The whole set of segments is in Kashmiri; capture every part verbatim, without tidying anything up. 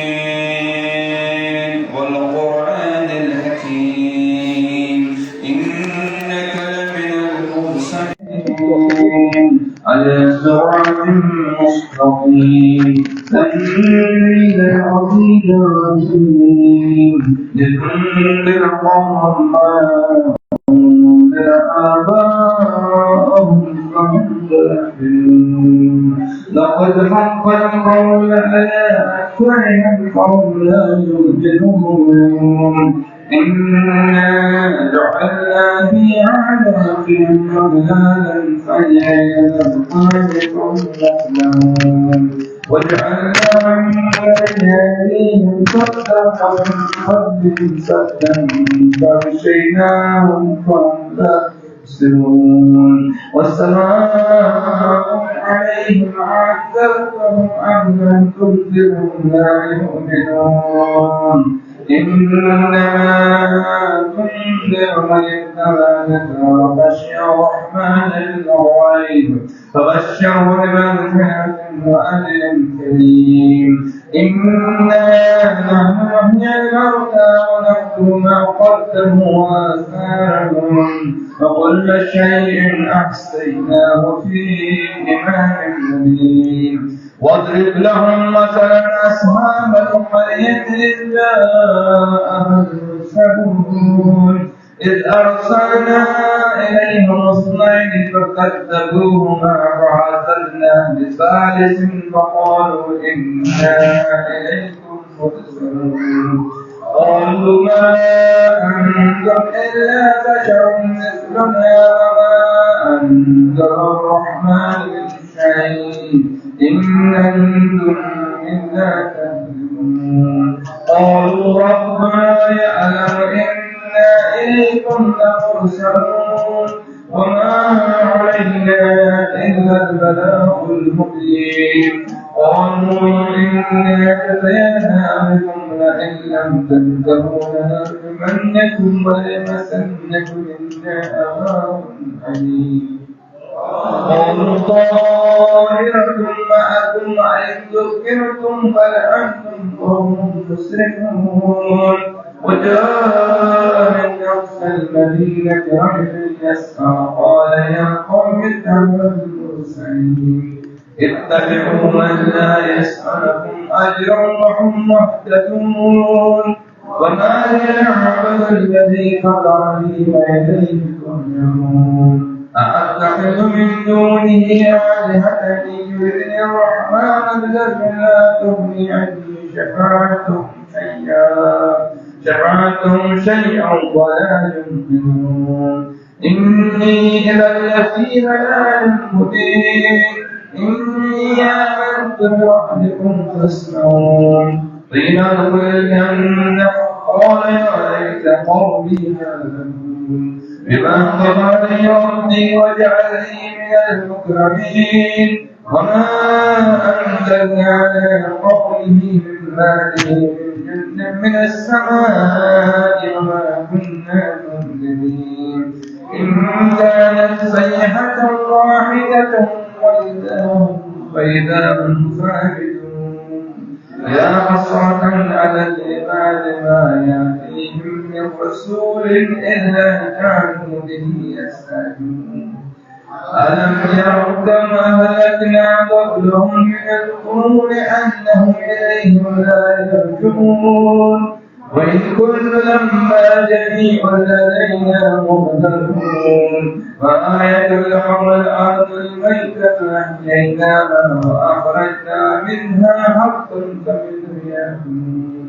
ياسين والقرآن الحكيم، إنك لمن المرسلين على صراط مستقيم. تنزيل العزيز الرحيم، لتنذر قوما ما أنذر آباءهم فهم غافلون. لقد حق القول على أكثرهم فهم لا يؤمنون. إنا جعلنا في أعناقهم أغلالا فهي إلى الأذقان فهم مقمحون. وجعلنا من بين أيديهم سدا ومن خلفهم سدا فأغشيناهم فهم لا يبصرون. وسواء عليهم أأنذرتهم أم لم تنذرهم لا يؤمنون. إنما تنذر من اتبع الذكر وخشي الرحمن بالغيب فبشره بمغفرة وأجر كريم. إنا نحن نحيي الموتى ونكتب ما قدموا وآثارهم وكل شيء أحصيناه في إمام مبين. واضرب لهم مثلا أصحاب القرية إذ جاءها المرسلون. إذ أرسلنا إليهم اثنين فكذبوهما فعززنا بثالث فقالوا إنا إليكم مرسلون. قالوا ما أنتم إلا بشر مثلنا وما أنزل الرحمن من شيء إن أنتم إلا تكذبون. قالوا ربنا يعلم إنا إليكم لمرسلون وما علينا إلا البلاغ المبين. قالوا إنا كفينا بكم لئن لم تنتهوا لنرجمنكم وليمسنكم منا عذاب أليم. قالوا طائركم معكم أئن ذكرتم بل أنتم قوم مسرفون. وجاء من أقصى المدينة رجل يسعى قال يا قوم اتبعوا المرسلين. اتبعوا من لا يسألكم أجرا وهم مهتدون. وما لي أعبد الذي فطرني وإليه ترجعون. أأتخذ من دونه آلهة إن يردن الرحمن بضر لا تغن عني شفاعتهم شيئا، شفاعتهم شيئا ولا ينقذون. إني إذا لفي ضلال مبين. إني آمنت بربكم فاسمعون. قيل ادخل الجنة قال يا ليت قومي يعلمون. بما غفر لي ربي وجعلني من المكرمين. وما أنزلنا على قومه من بعده من جند من السماء وما كنا منزلين. إن كانت صيحة واحدة فإذا هم، فإذا هم خامدون. يا حسرة على العباد ما يأتيهم من رسول إلا كانوا به يستهزئون. ألم يروا كم أهلكنا قبلهم من القرون أنهم إليهم لا يرجعون. وإن كل لما جميع لدينا محضرون. وآية لهم الأرض الميتة أحييناها وأخرجنا منها حبا فمنه يأكلون.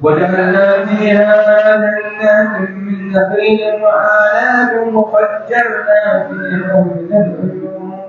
وجعلنا فيها جنات من نخيل وأعناب وفجرنا فيها من العيون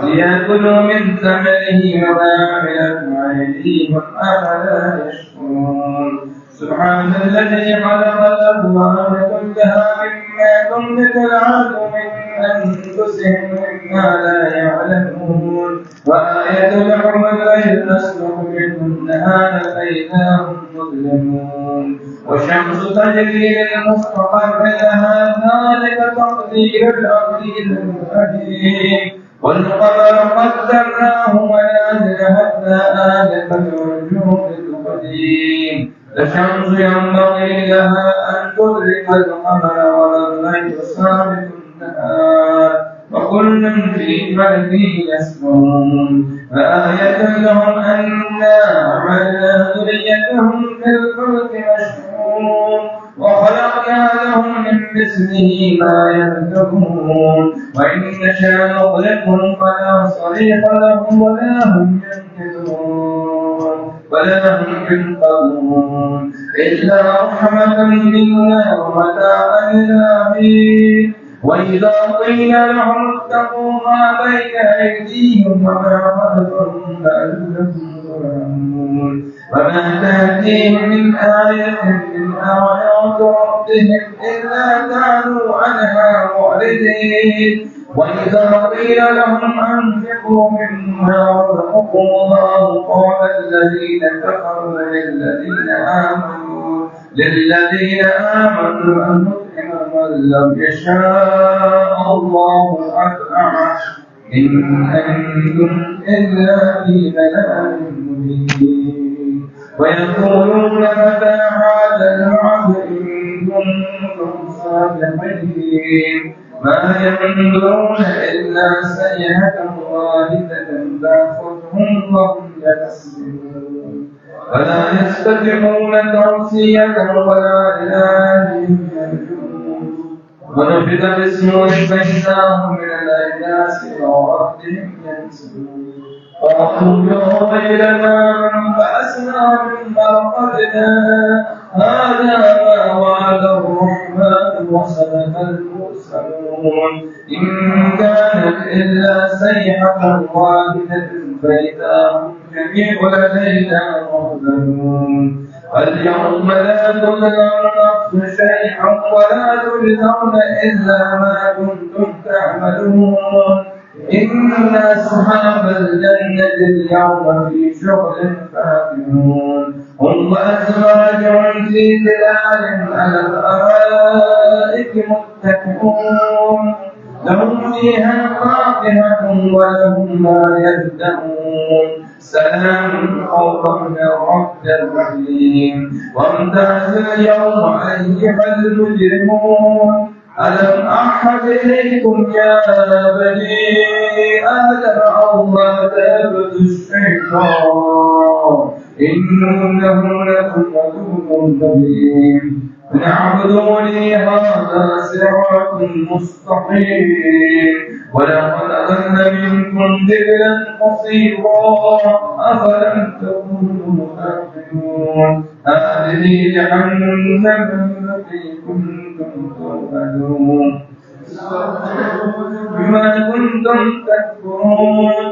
ليأكلوا من ثمره وما عملته أيديهم أفلا يشكرون. سبحان الذي خلق الأزواج كلها مما تنبت الأرض من أنفسهم ومما لا يعلمون. وآية لهم الليل نسلخ منه النهار فإذا هم مظلمون. والشمس تجري لمستقر لها ذلك تقدير العزيز الحكيم. والقمر قدرناه منازل حتى عاد كالعرجون القديم. لا الشمس ينبغي لها أن تدرك القمر ولا الليل سابق النهار وكل في فلك يسبحون. فآية لهم أنا حملنا ذريتهم في الفلك المشحون وخلقنا لهم من مثله ما يركبون وإن نشأ نغرقهم فلا صريخ لهم ولا هم ينقذون ولا هم ينقذون إلا رحمة منا ومتاعا إلى حين. وإذا قيل لهم اتقوا ما بين أيديهم وما خلفهم لعلهم ترحمون. وما تأتيهم من آية من آيات ربهم إلا كانوا عنها معرضين. وإذا قيل لهم أنفقوا مما رزقكم الله قال الذين كفروا للذين آمنوا للذين آمنوا أنطعم من لو يشاء الله أطعمه إن أنتم إلا في ضلال مبين. ويقولون متى هذا الوعد إن كنتم صادقين. ما ينظرون إلا صيحة واحدة تأخذهم وهم يخصمون. فلا يستطيعون توصية ولا إلى أهلهم يرجعون. ونفخ في الصور فإذا هم من الأجداث إلى ربهم ينسلون. قالوا يا ويلنا من بعثنا من مرقدنا هذا ما وعد الرحمن وصدق المرسلون. إن كانت إلا صيحة واحدة فإذا هم جميع لدينا محضرون. اليوم لا تظلم نفس شيئا ولا تجزون إلا ما كنتم تعملون. إن أصحاب الجنة اليوم في شغل فاكهون. هم وأزواجهم في ظلال على الأرائك متكئون. لهم فيها فاكهة ولهم ما يدعون. سلام قولا من رب رحيم. وامتازوا اليوم أيها المجرمون. ألم أعهد إليكم يا بني آدم ألا تعبدوا الشيطان إنه لكم عدو مبين. أن اعبدوني هذا صراط مستقيم. ولقد أضل منكم جبلا كثيرا أفلم تكونوا تعقلون. هذه جهنم التي كنتم توعدون. بما كنتم تكفرون.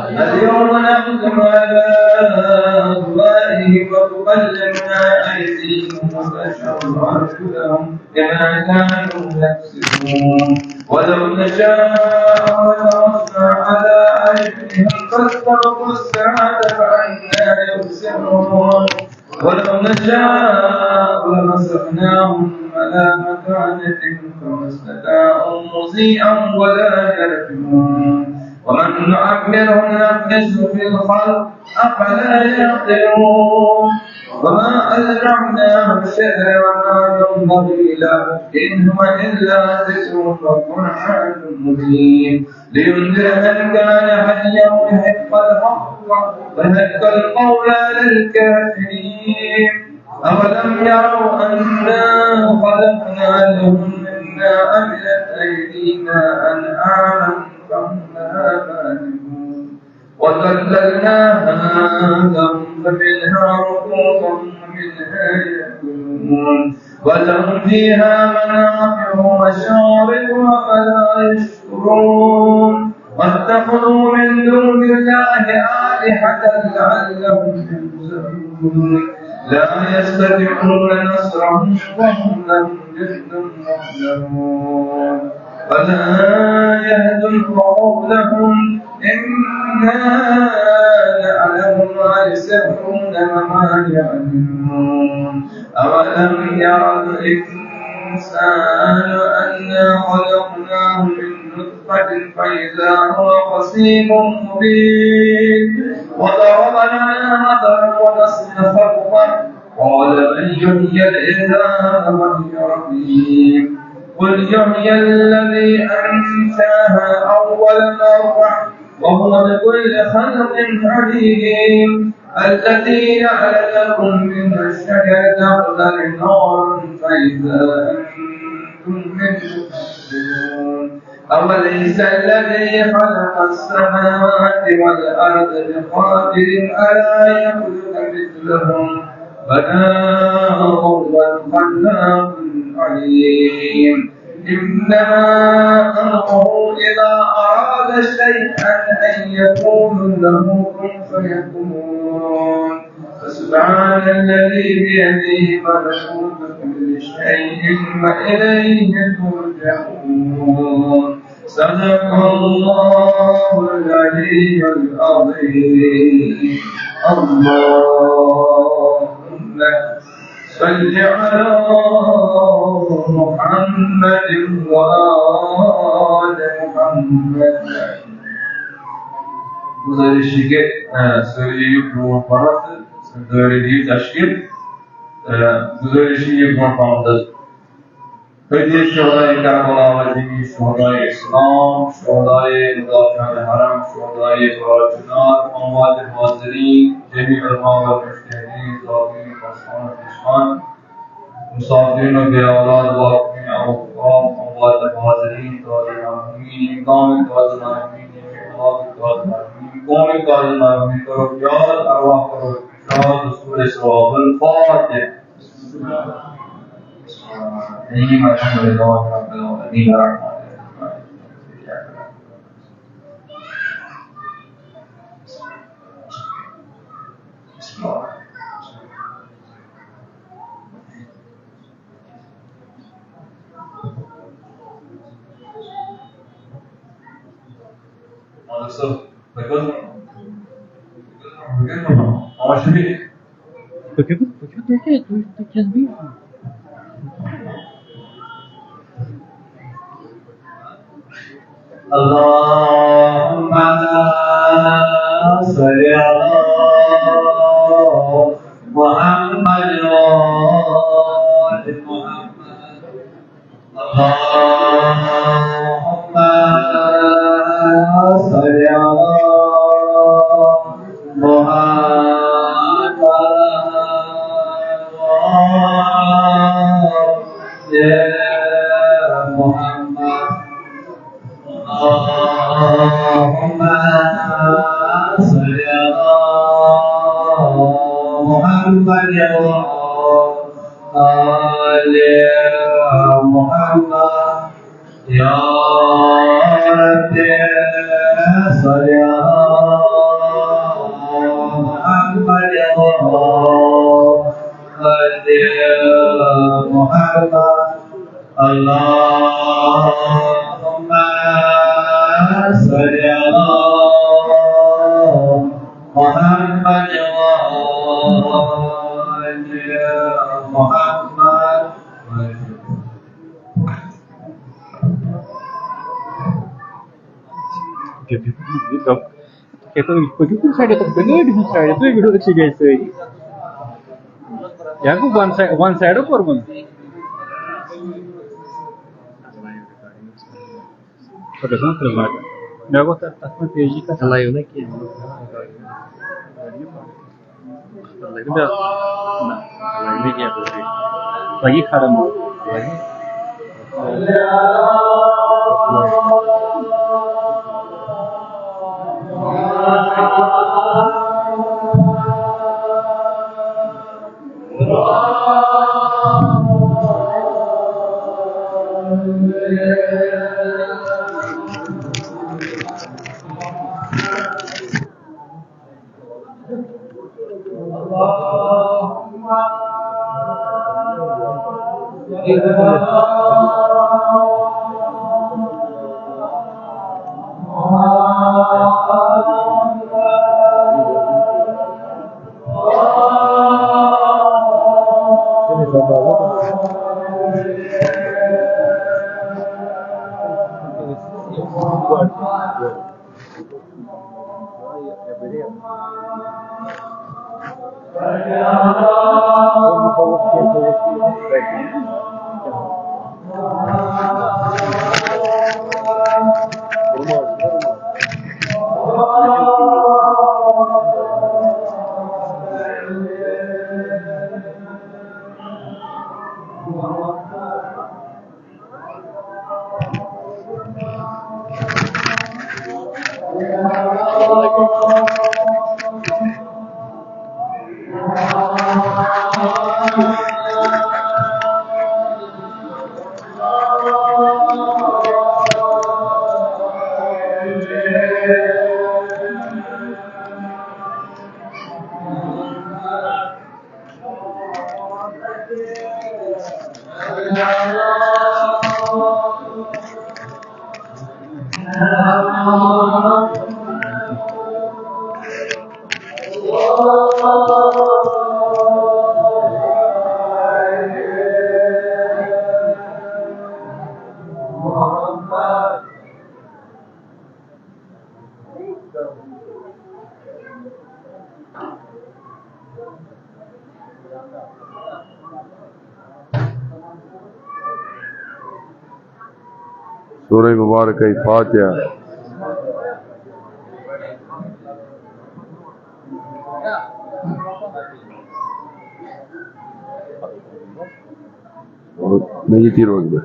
اليوم نختم على أفواههم وتكلمنا أيديهم وتشهد أرجلهم بما كانوا يكسبون. ولو نشاء لطمسنا على أعينهم فاستبقوا الصراط فأنى يبصرون. ولو نشاء لمسخناهم على مكانتهم فما استطاعوا مضيا ولا يرجعون. ومن نعمره ننكسه في الخلق أفلا يعقلون. وما علمناه الشعر وما ينبغي له إن هو إلا ذكر وقرآن مبين. لينذر من كان حيا ويحق الحق ويحق القول على الكافرين. أولم يروا أنا خلقنا لهم مما عملت أيدينا أنعاما فهم لها مالكون. وذللناها لهم فمنها ركوبهم ومنها يأكلون. ولهم فيها منافع ومشارب أفلا يشكرون. واتخذوا من دون الله آلهة لعلهم ينصرون. لا يستطيعون نصرهم وهم لهم جند محضرون. ولا يحزنك قولهم إنا نعلم ما يسرون وما يعلنون. أولم ير الإنسان أنا خلقناه من نطفة فإذا هو خصيم مبين. وضرب لنا مثلا ونسي خلقه قال من يحيي العظام وهي رميم. قل يحيي الذي أنشأها أول مرة وهو بكل خلق عليم. الذي جعل لكم من الشجر الأخضر نارا فإذا أنتم منه توقدون. أوليس الذي خلق السماوات والأرض بقادر على أن يخلق مثلهم؟ بلى وهو الخلاق العليم. إنما أمره إذا أراد شيئا أن يقول له كن فيكون. فسبحان الذي بيده ملكوت كل شيء وإليه ترجعون. صدق الله العلي العظيم. اللهم صل على محمد وآل محمد. گزارش ہے کہ، آ، سٲری یِیِو برونٛٹھ پہم تہٕ دٲیرٕ دِیِو تشکیل۔ آ، گزارش ہے یہ برونٛٹھ پہم حضرت۔ حدیث شہداء کربلا و جميع شهداء اسلام، شهداء مدافعان حرم، شهداء برات چنار، اموات حاضرین، جميع علماء و مجتهدین، ذاکرین، خاصان، پیشخان، مسافرین و بے اولاد، واقفین، اوقاف، اموات حاضرین، تاج محرومین، امام تاج محرومین، امام تاج محرومین، قوم تاج محرومین، کرو یاد، ارواح کرو شاد، حصول ثواب۔ الفاتحة۔ الرحيم. الحمد لله رب العالمين. الرحمن الرحيم. بسم الله. مالک صٲب، تُہۍ کَتھ وَنان؟ تُہۍ کَتھ وَنان؟ آ، شبیر۔ تُہۍ کیٛاہ، تُہۍ کیٛاہ، تُہۍ کیٛاہ، تُہۍ، تُہۍ کیٛاہ گٔیِو؟ اللهم صل على محمد وآل محمد. اللهم صل على محمد وآل محمد. اللهم صل على محمد وآل محمد. يا رب صل على محمد وآل محمد. اللهم صل على محمد وآل محمد. پٔکِو، پٔکِو کُنہِ سایڈٕ، تَتھ گٔے أڑۍ ہُنٛد سایڈٕ، تُہۍ گٔیِو أتھی جایہِ سٲری۔ یا گوٚو وَن ساے-، وَن سایڈٕ کوٚرمُت۔ سُہ گژھِ نا ترٛےٚ لَٹہِ۔ مےٚ گوٚو تَتھ، تَتھ منٛز پیجی کَتھ۔ لایِو نا کینٛہہ۔ لگہِ نہٕ بیٛاکھ؟ نہ، لگہِ نہٕ کینٛہہ، لگہِ کھڑا ماز۔ لگہِ۔ سورہ مبارکہ فاتحہ۔ اور نہیں تھی روز میں۔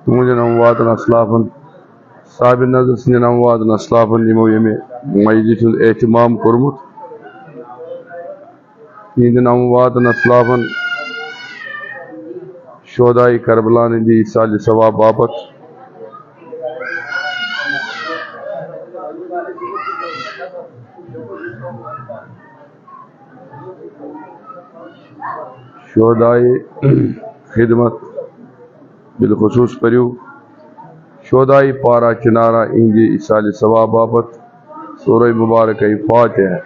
تُہنٛدٮ۪ن امواتن اسلافن، صاحب نظر سٕنٛدٮ۪ن امواتن اسلافن، یِمو ییٚمہِ مجلہِ ہُنٛد اہتمام کوٚرمُت، تِہنٛدٮ۪ن امواتن اسلافن، شہدائے کربلا ہٕنٛدِ ایصال ثواب باپتھ۔ شہدائے خدمت بالخصوص پٔرِو۔ شہدائے پارہ چنارہ اِہِنٛدِ ایصال ثواب باپتھ سورہ مبارکہ فاتحہ۔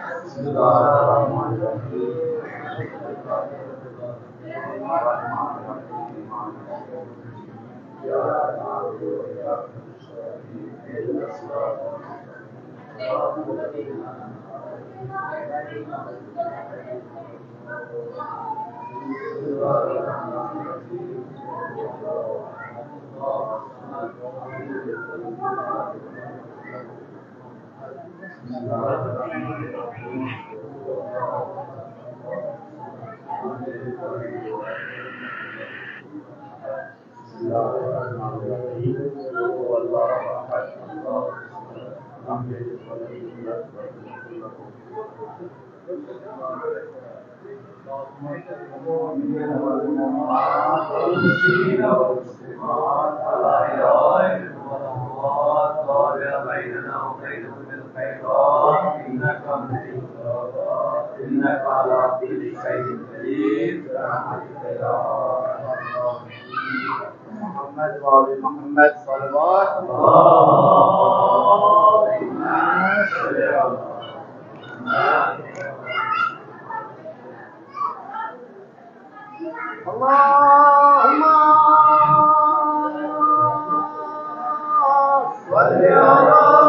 محمد وآل محمد صلوات۔ اللهم صل على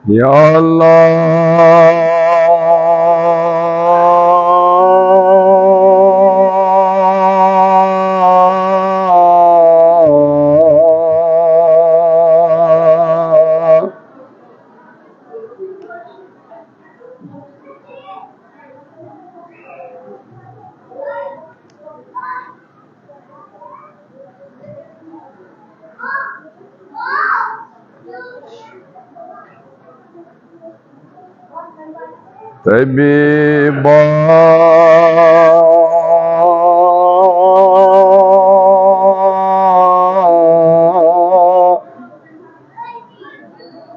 یا اللہ۔ طبیبا،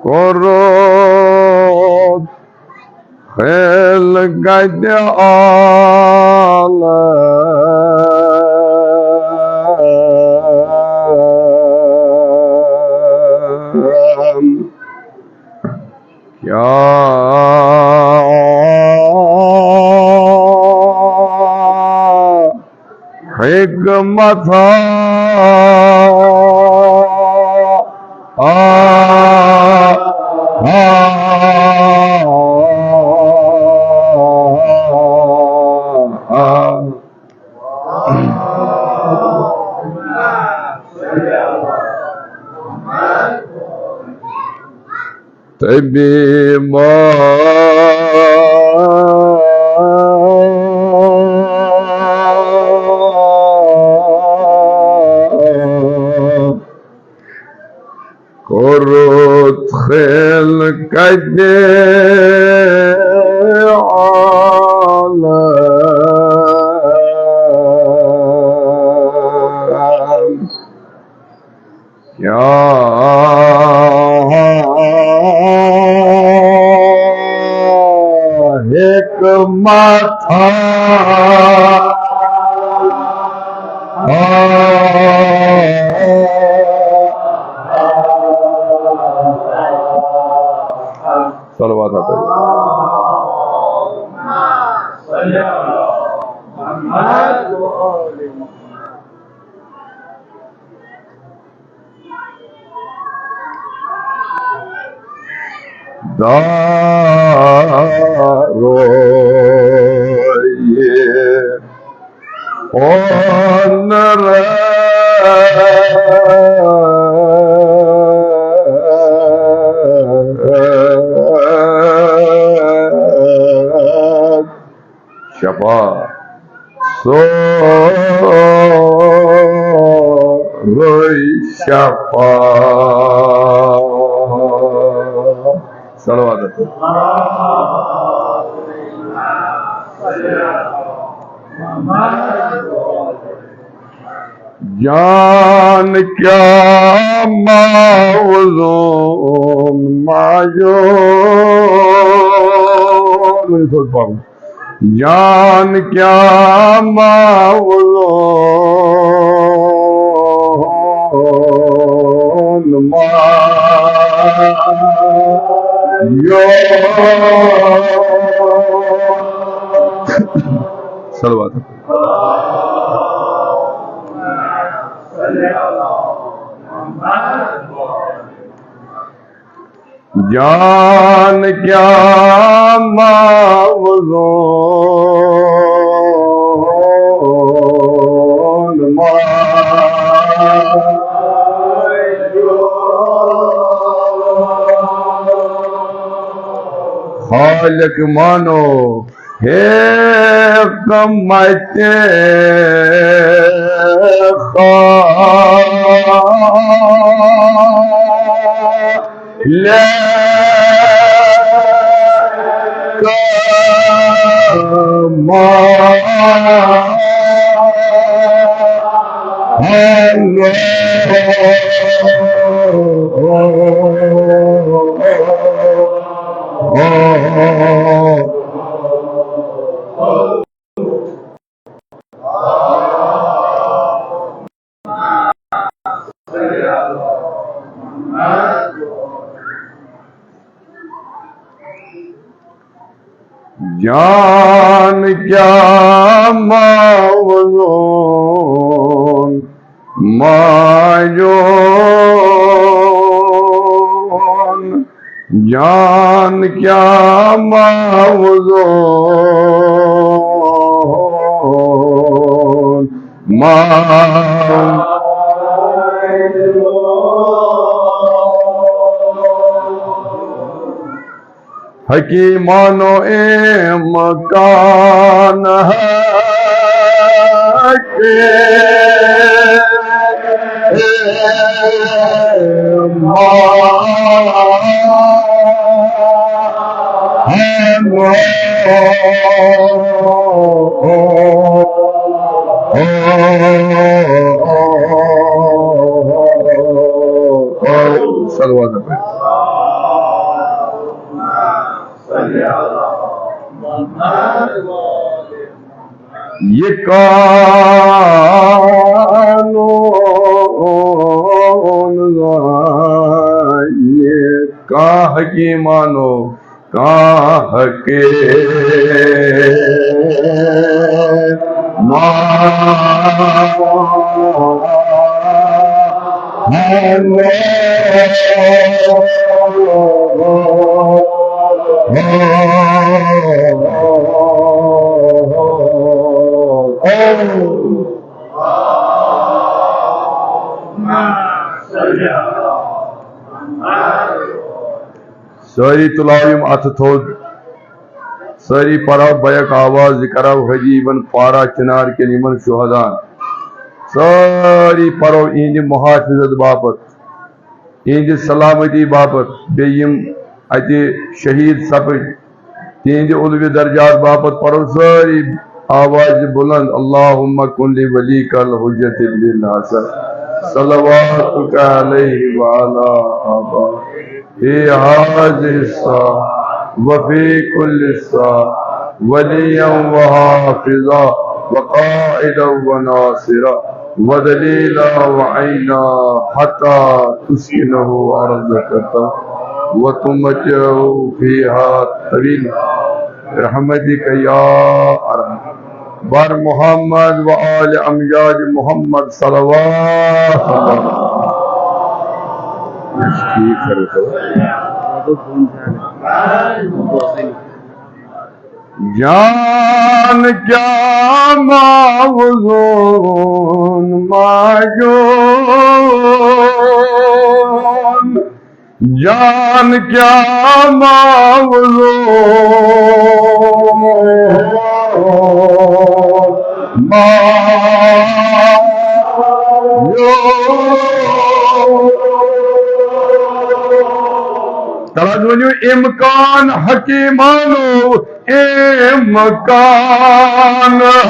کوٚرُتھ خلقت عالم۔ کیا حکمت آ، آ، آ، آ۔ طبیبا، کوٚرُتھ خلقت عالم۔ کیا حکمت آ، آ، صلوات آ۔ دارو اون شفا، سورُے شفا۔ صلوات۔ جان کیا موزون مایون۔ جان کیا موزون مایون۔ صلوات۔ جان کیا موزون ما۔ خالق مانو حکمت خالق ما۔ جان کیا موزون ماجون، جان کیا موزون ما حکیمانو امکان ہے کہ صلوات پڑھ۔ یہ قانون زانے کانٛہہ حکیمانو، کانٛہہ حکیمانو۔ سٲری تُلاو یِم اَتھٕ تھوٚد، سٲری پَرو بیک آواز، یہِ کَرو حجی یِمَن پارا چِنار کٮ۪ن یِمَن شُہداہَن۔ سٲری پَرو یِہِنٛدِ محافظت باپتھ، یِہِنٛدِ سلامتی باپتھ، بیٚیہِ یِم اَتہِ شہیٖد سَپٕدۍ، تِہِنٛدِ علوِ درجات باپتھ پَرو سٲری آواز بلند، اللہم کن لولیک الحجت ابن الحسن، صلواتک علیہ وعلی آبائہ فی ہذہ الساعة وفی کل ساعة ولیا وحافظا وقائدا وناصرا ودلیلا وعینا حتی تسکنہ ارضک وتمتعہ فیہا طویلا برحمتک یا ارحم۔ بر محمد و آل امجاد محمد صلوات۔ جان کیا موزون ماجون، جان کیا موزون ماجون۔ تَلہٕ حظ ؤنِو، امکان حکیمانو امکان ہے۔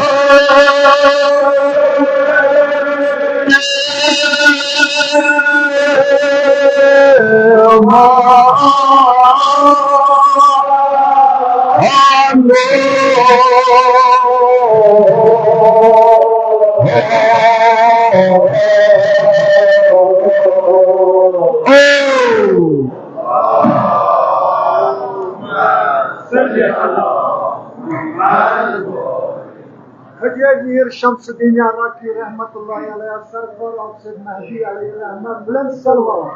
حجی میر شمس الدین یاراکی رحمت اللہ علیہ، سرکار آپ سے مہدی علیہ الرحمہ، بلند صلوات۔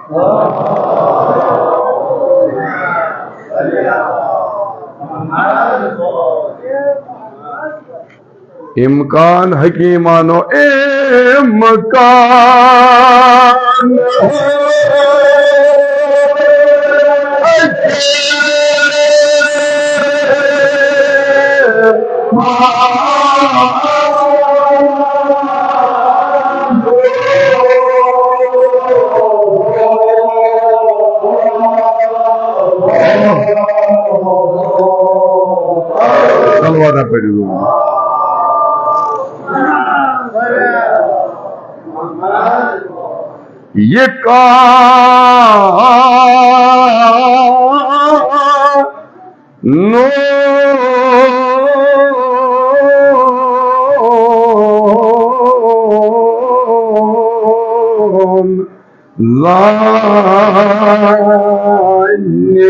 امکان حکیمانو امکان۔ صلوات پٔرِو۔ یہ قانون زانہِ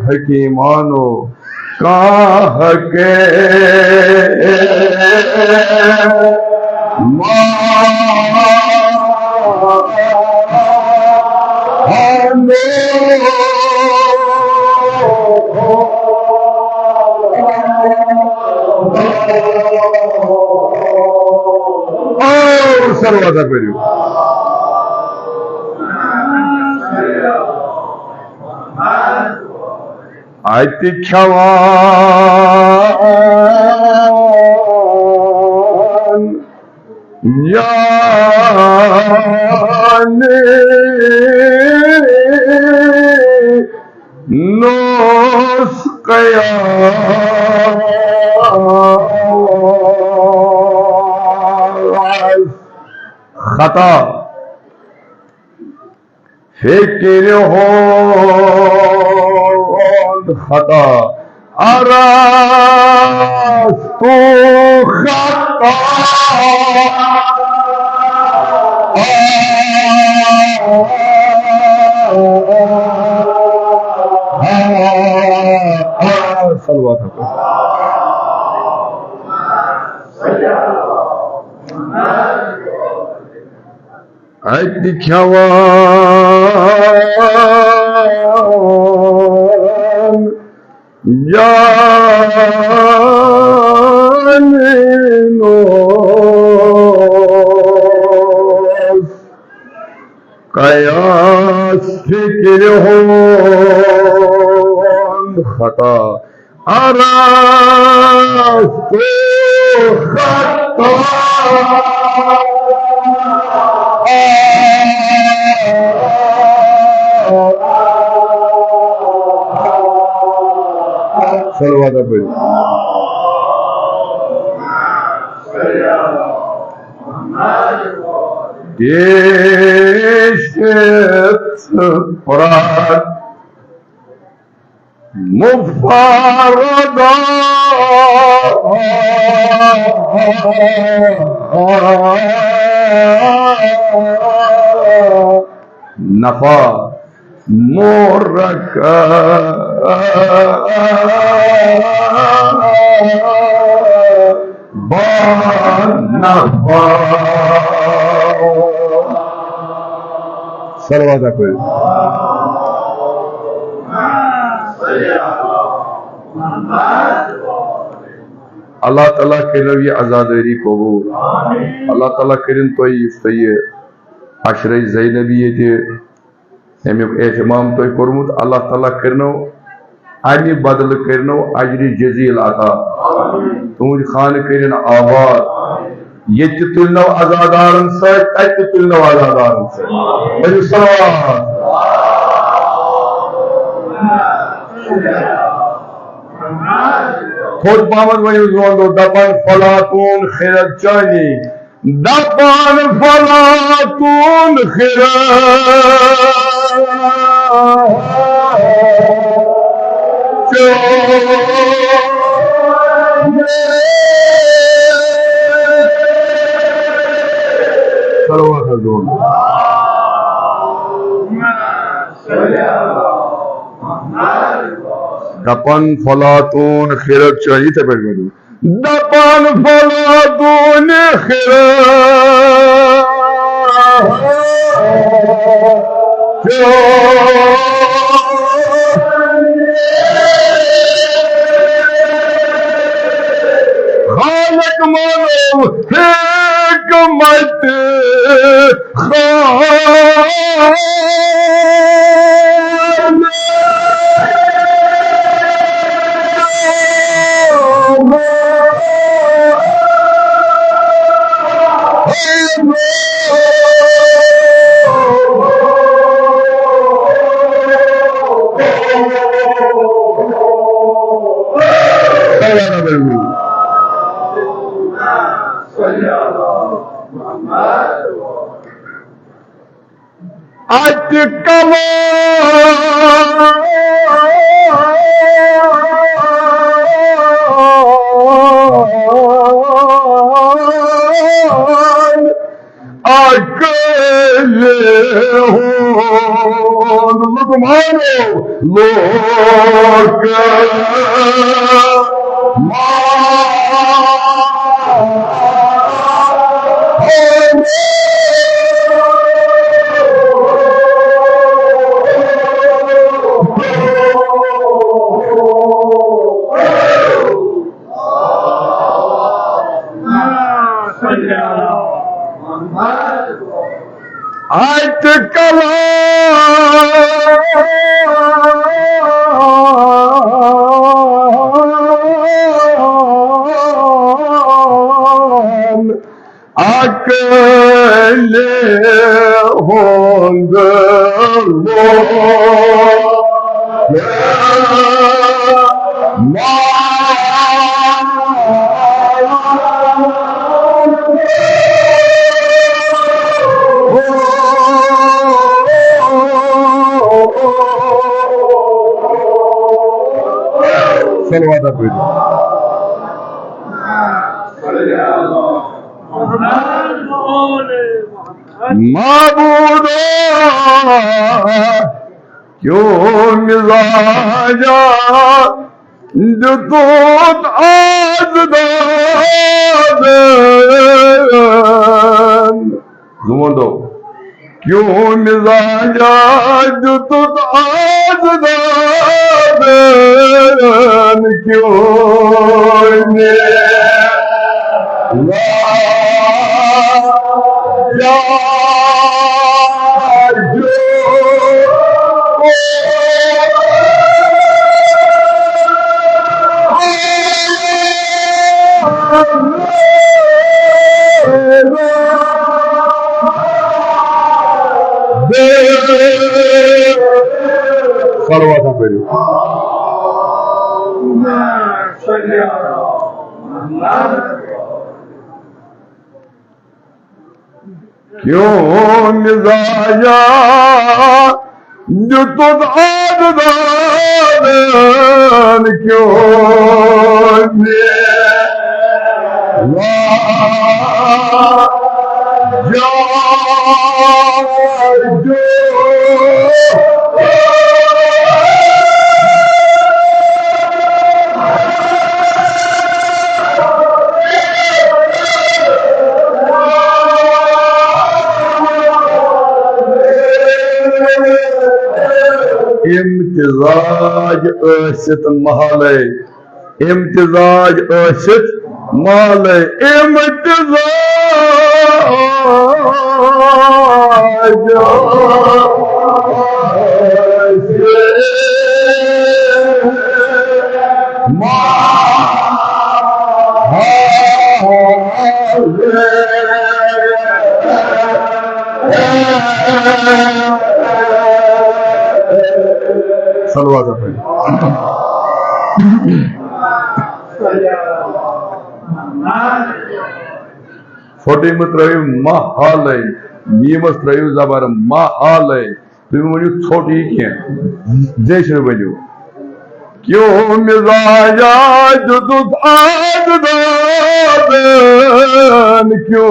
حکیمانو، کانٛہہ کے مانو۔ او، سلوات پٔرِو۔ اَتہِ کھٮ۪وان یعنی نوس قیاس خطا۔ فکر ہُنٛد خطا۔ ارسطو خطا۔ صلوات۔ اَتہِ کھٮ۪وان جانٕے نوس قیاس فکرِ ہُنٛد خطا۔ ارسطو خطا۔ صلوات پٔرِو۔ پیش پرٛتھ مفردا نفع مرکب با نفع۔ صلوات اکبر۔ اللہ تعالیٰ کٔرِنو یہِ عزادٲری قبوٗل۔ اللہ تعالیٰ کٔرِن تۄہہِ یُس تۄہہِ یہِ عشرے زینبی ییٚتہِ اَمیُک اہتمام تۄہہِ کوٚرمُت، اللہ تعالیٰ کٔرِنو اَمہِ بدلہٕ کٔرِنو اجرِ جزیل عطا۔ تُہُنٛد خانہٕ کٔرِن آباد۔ ییٚتہِ تہِ تُلنو عزادارن سۭتۍ، تَتہِ تہِ تُلنو عزادارن سۭتۍ۔ ؤنِو صلوات۔ تھوٚد پہمتھ ؤنِو زوندو، دپان فلاطون خرد چٲنی۔ دپان فلاطون خرد چٲنی۔ صلوات حضور۔ دپان فلاطون خرد چٲنی، یِتھے پٲٹھۍ ؤنِو۔ دپان فلاطون خرد چٲنی۔ خالق مانو حکمت خان۔ اَتہِ کلام عقل ہُنٛد لُکمانو لوک مان۔ اتہِ کلام عقل ہُنٛد لوک مان۔ صلوات پٔرِو۔ معبودو، کیوں مزاجا دیُتُتھ آز دادن؟ زٕ وَنو، کیوں مزاجا دیُتُتھ آز دادن؟ کیوں مزاجا صلوات پٔرِو۔ کیوں مزاجا دیُتُتھ آز دادن؟ کیوں مزاجا امتزاج ٲسِتھ محلے، امتزاج ٲسِتھ محلے، امتزاج ٲسِتھ محلے۔ صلوات پٔرِو۔ فوٹی مہ ترٲیِو، ما حالے، میٖمَس ترٲیِو زبر، ما حالے۔ تُہۍ مہٕ ؤنِو ژھوٚٹ یہِ کینٛہہ، زیچھرٕ ؤنِو۔ کیوں مزاجا دیُتُتھ آز دادن؟ کیوں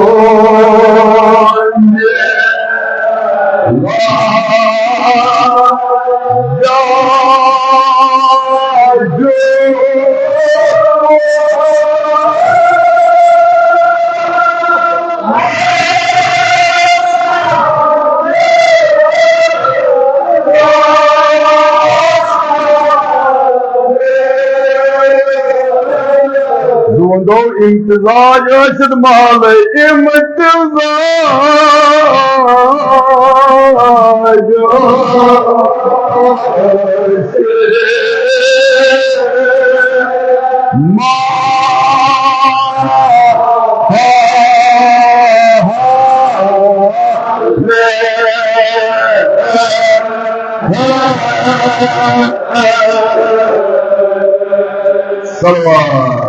زُوَن دۄو امتزاج ٲسِتھ محلے، امتزاج ٲسِتھ محلے۔ صلوات۔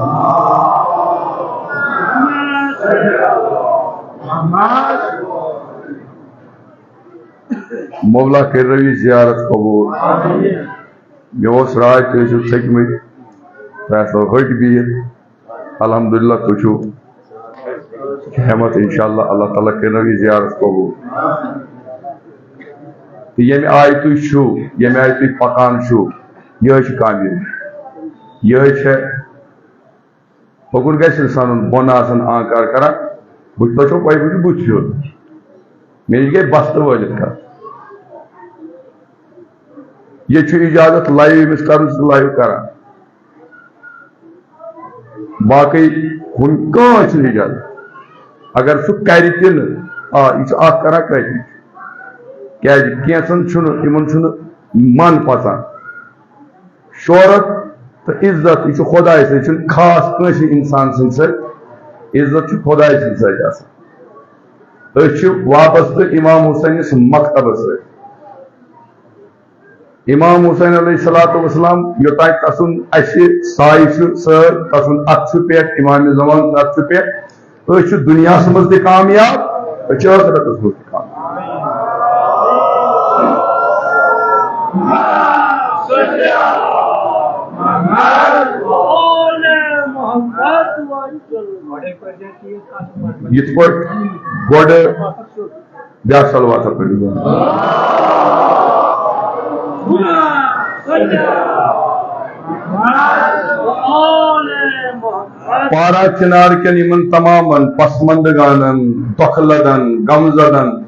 مولا کٔرِو یہِ زیارت قبول۔ مےٚ اوس راے تُہۍ ٲسِو تھٔکمٕتۍ، تۄہہِ آسنو ۂٹۍ بِہِتھ۔ الحمدللہ، تُہۍ چھِو ہٮ۪متھ، انشاءاللہ، اللہ تعالیٰ کٔرِنو یہِ زیارت قبوٗل۔ تہٕ ییٚمہِ آیہِ تُہۍ چھِو، ییٚمہِ آیہِ تُہۍ پکان چھِو، یِہوٚے چھِ کامیٲبی۔ یِہوٚے چھےٚ، ہُکُن گژھِ اِنسانَن بۄن آسان آنکار کران، بہٕ تۄہہِ چھو پَے، بہٕ چھُس بٕتھِ ہیوٚر، مےٚ نِش گٔے بستہٕ وٲلِتھ کَتھ۔ ییٚتہِ چھُ اِجازت live أمِس کَرُن، سُہ چھُ live کران۔ باقٕے ہُم کٕہٕنۍ چھُنہٕ اِجازت۔ اگر سُہ کَرِ تہِ نہٕ، آ، یہِ چھُ اَتھ کران کٲفی۔ کیٛازِ؟ کینٛژَن چھُنہٕ، یِمَن چھُنہٕ من پَژان۔ شہرت تہٕ عزت، یہِ چھُ خۄداے سۭتۍ، چھُنہٕ خاص کٲنٛسہِ اِنسان سٕنٛدِ سۭتۍ۔ عزت چھُ خۄداے سٕنٛدِ سۭتۍ آسان۔ أسۍ چھِ وابستہٕ امام حسینس مکتبس سۭتۍ۔ امام حسین علیہ الصلوۃ والسلام، یوٚتام تسُنٛد اسہِ سایہِ چھُ سۭتۍ، تسُنٛد اتھٕ چھُ پٮ۪ٹھ، امام زمان سُنٛد اتھٕ چھُ پٮ۪ٹھ، أسۍ چھِ دُنیاہس منٛز تہِ کامیاب، أسۍ چھِ ٲخرتس منٛز تہِ کامیاب۔ یِتھ پٲٹھۍ گۄڈٕ بیٛاکھ صلوات پٔرِو۔ پارا چنار کٮ۪ن یِمن تمامن پسماندگانن، دۄکھٕ لدن، غمزدن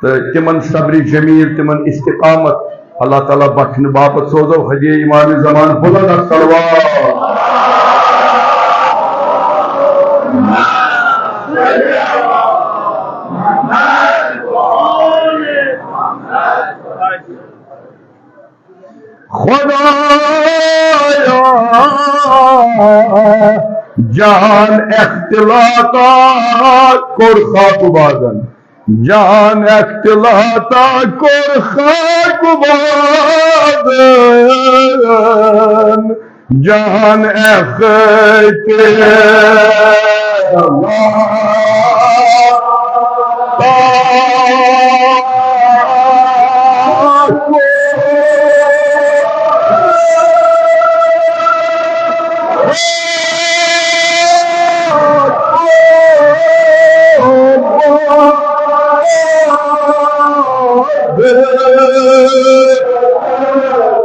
تہٕ تِمن صبرِ جمیل، تِمن استقامت اللہ تعالیٰ بخشنہٕ باپتھ سوزو ہدیہ امام زمان بلند اکھ صلوات۔ خدایا، جان اختلاطا کوٚر خاک بادن، جان اختلاطا کوٚر خاک بادن، جان اختلاطا کوٚر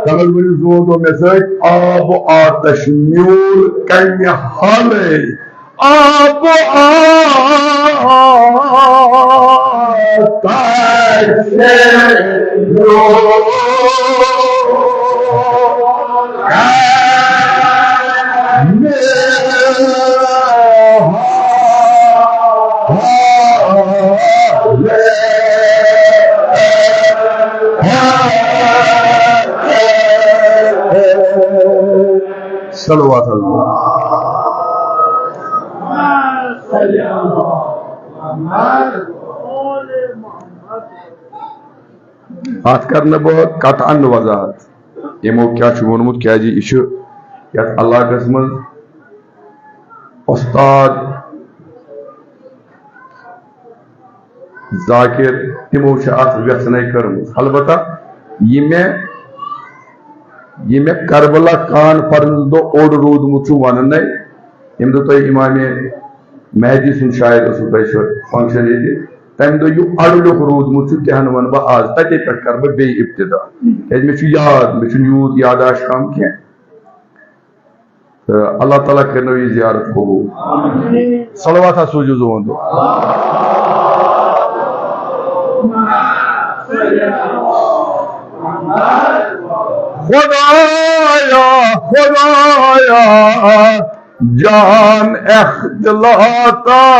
تَلہٕ ؤلِو زور دو مےٚ سۭتۍ، آب آتش میوٗل کَمہِ حالے، آب آتش میوٗل۔ صلوات اللہ۔ اتھ کرٕ نہٕ بہٕ قطعاً وضاحت، یِمو کیٛاہ چھُ ووٚنمُت، کیٛازِ یہِ چھُ یتھ علاقس منٛز استاد ذاکر، تِمو چھِ اتھ وٮ۪ژھنے کٔرمٕژ۔ البتہ یہِ مےٚ، یہِ مےٚ کربلا کانفرنس دۄہ اوٚڑ روٗدمُت چھُ وننَے، ییٚمہِ دۄہ تۄہہِ امام مہدی سُنٛد شاید اوسوٕ تۄہہِ سُہ function ییٚتہِ، تَمہِ دۄہ یہِ اَڑٕ لیوٚکھ روٗدمُت چھُ، تِہن وَنہٕ بہٕ آز، تَتے پٮ۪ٹھ کَرٕ بہٕ بیٚیہِ ابتدا۔ کیٛازِ مےٚ چھُ یاد، مےٚ چھُنہٕ یوٗت یاداشت کَم کینٛہہ۔ تہٕ اللہ تعالیٰ کٔرِنو یہِ زیارت قبوٗل۔ صلوات ہا سوٗزِو زُوَن دۄہ۔ خدایا، خدایا، جان اختلاطا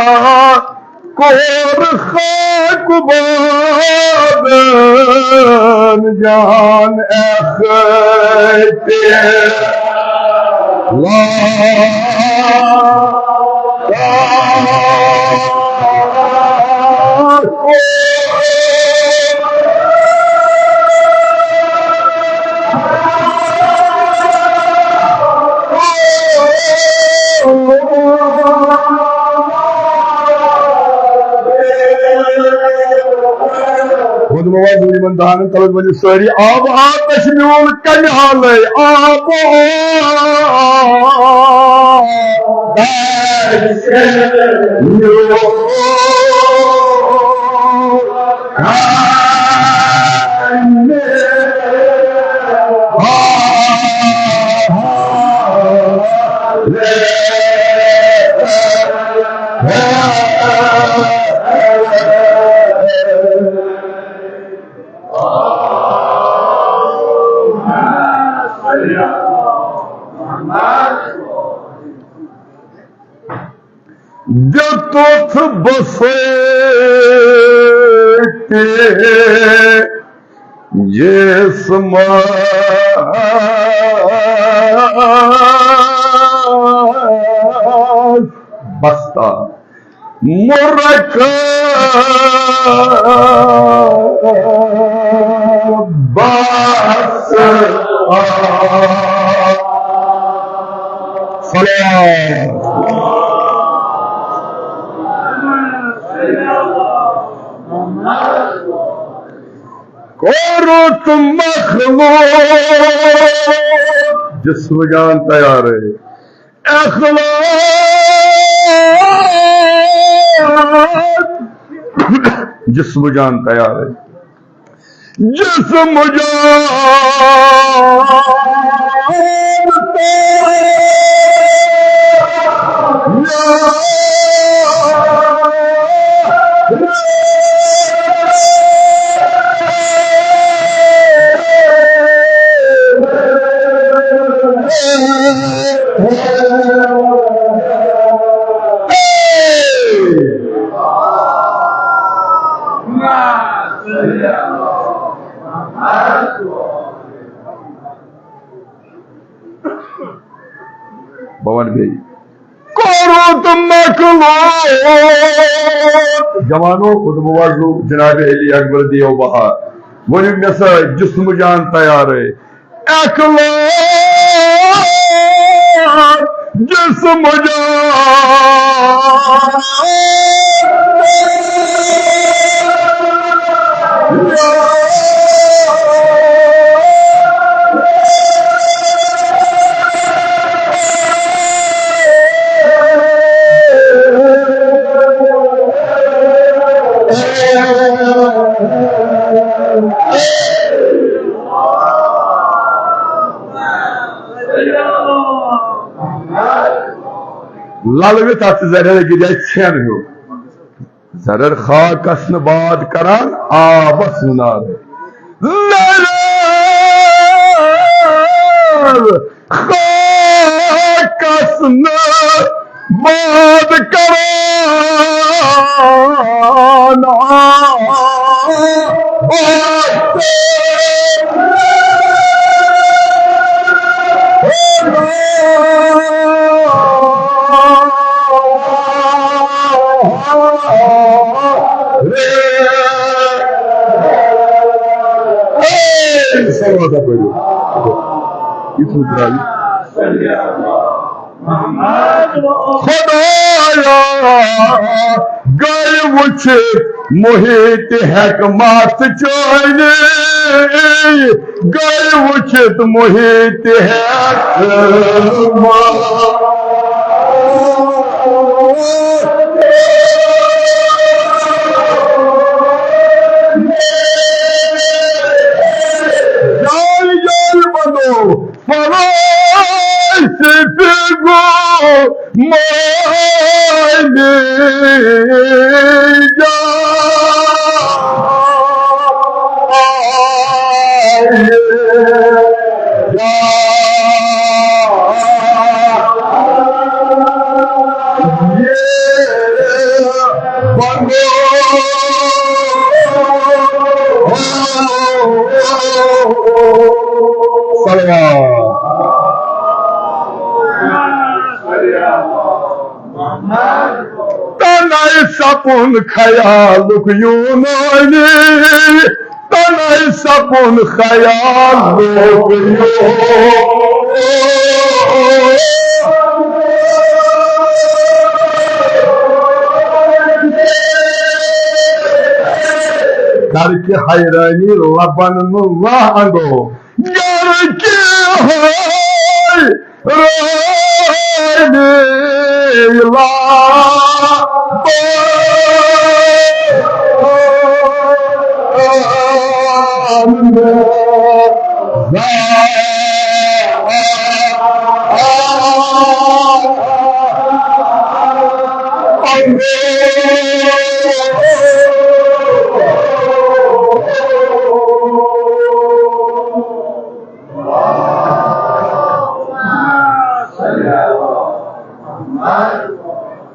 کوٚر خاک بادن، جان اختلاطا کوٚر خۄدمہٕ وَزُن یِمن دانن تَل حظ ؤنِو سٲری، آب آتش میون کَمہِ حالے، آب آتش دیُتُتھ بسٲتِ جسمس بستہ۔ مرکب بس۔ صلوات۔ کوٚرُتھ مخلوق جسم جان تیارے۔ اخلاق جسم جان تیارے۔ جسم جان تیارے۔ بہٕ وَنہٕ بیٚیہِ۔ کوٚرُتھ مخلوق۔ جوانو، خطبہٕ وعظ گوٚو جناب علی اکبر دیو بہار۔ ؤنِو مےٚ سۭتۍ، جسم جان تیارے۔ اخلاق جسم جان۔ للوِ تتھ زرٮ۪ر گِرے ژھٮ۪ن ہیوٚو۔ زرٮ۪ر خاکس نہٕ باد کران، آبس نار۔ زرٮ۪ر خاکس نہٕ باد کران۔ صلوات پٔرِو۔ یہِ کوٚت درٛاو یہِ؟ خدایا، گٔے وٕچھِتھ محیط حکمت چٲنی، گٔے وٕچھِتھ محیط حکمت۔ جان جان بنو۔ فلاسفی گوٚو معنی جان۔ صلوات۔ تنہائی سپُن خیالُک یوٗنٲنی، تنہائی سپُن خیالُک یوٗنٲنی۔ در کہِ حیرٲنی لبن نہٕ لانٛگو۔ گر کہِ حیرٲنی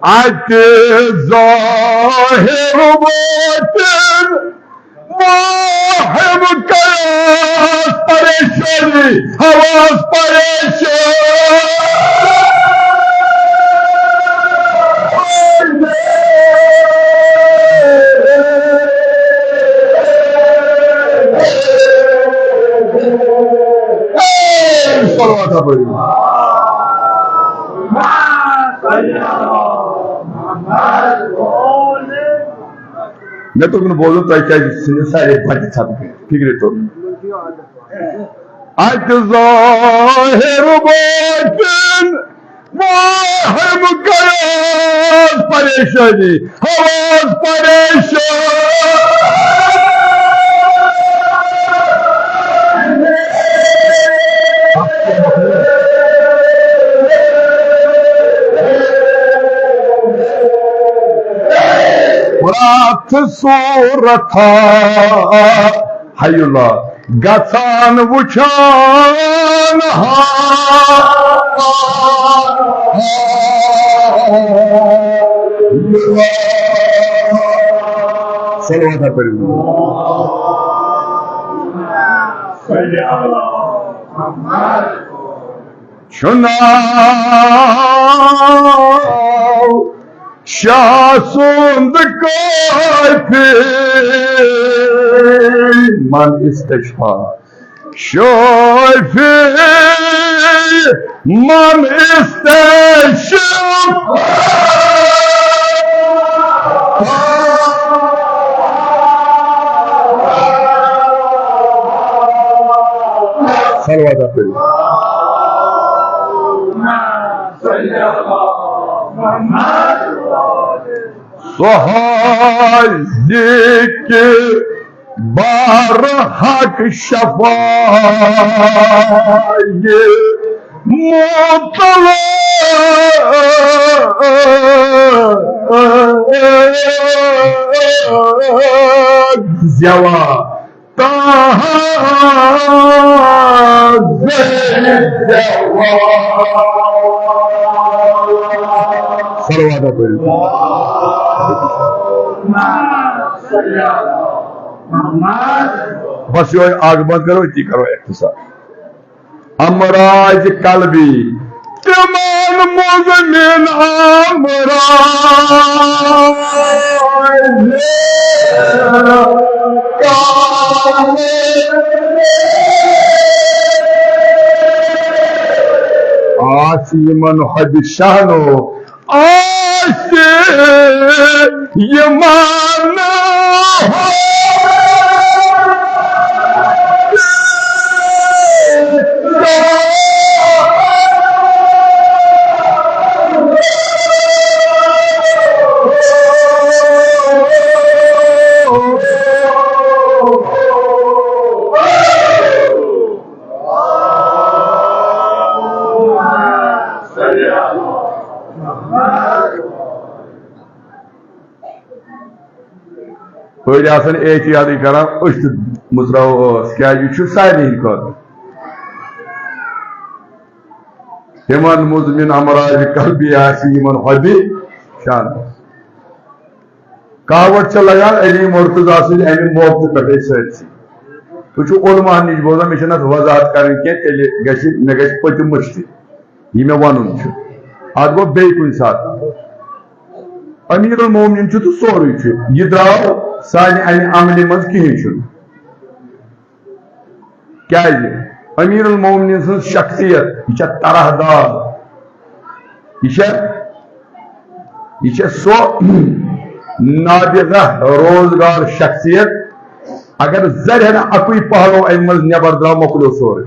اتہِ ظٲہِر وٲتِن واہم قیاس پریشانی، حواس پریشان۔ صلوات پٔرِو۔ مےٚ توٚگ نہٕ بوزُن، تۄہہِ کیٛازِ ژھٕنِو سارے بَچہِ ژھَپہٕ کٔرِتھ؟ فِکرِ توٚگ نہٕ۔ اَتہِ ظٲہِر بٲطِن، واہم قیاس پریشٲنی، حواس پریشان۔ پرٛٮ۪تھ صوٗرتھا، حی اللہ، گژھان وُچھان ہا۔ صلوات پٔرِو۔ چھُناو شاہ سُنٛد کٲفی من استشفا، شٲفی من استشفا۔ صلوات پٔرِو۔ سُہ حاجی کہِ بار حق شفایہِ مبتلا زیوا۔ صلوات پٔرِو۔ بس یہوے اکھ بند کرو، أتی کرو اختصار۔ امراض قلبی، تِمن مزمن امراض قلبی۔ آسہِ یِمن حۄدِ شاہنو، آسہِ یِمن۔ أڑۍ آسن احتیاطٕے کران، أسۍ تہِ مُژراوو ٲس، کیازِ یہِ چھُ سارنٕے ہٕنٛدِ خٲطرٕ۔ تِمن مزمن امراض قلبی آسہِ یِمن حۄدِ شان۔ کاوٹ چھِ لگان علی مرتضیٰ سٕنٛدِ امہِ موقعہٕ پٮ۪ٹھے سٲرسٕے۔ تُہۍ چھِو علماہن نِش بوزان، مےٚ چھَنہٕ اتھ وضاحت کرٕنۍ کینٛہہ، تیٚلہِ گژھِ، مےٚ گژھِ پٔتِم مٔشتٕے۔ یہِ مےٚ وَنُن چھُ، اَتھ گوٚو بیٚیہِ کُنہِ ساتہٕ۔ أمیٖر المومنیٖن چھُ تہٕ سورُے چھُ، یہِ درٛاو سانہِ اَمہِ عملہِ منٛز کِہیٖنۍ چھُنہٕ۔ کیٛازِ؟ أمیٖر المومنیٖن سٕنٛز شخصیت، یہِ چھےٚ طرح دار، یہِ چھےٚ، یہِ چھےٚ سۄ نابغہ روزگار شخصیت، اگر زَرِ ہنا اَکُے پہلو اَمہِ منٛز نٮ۪بر درٛاو، مۄکلیو سورُے۔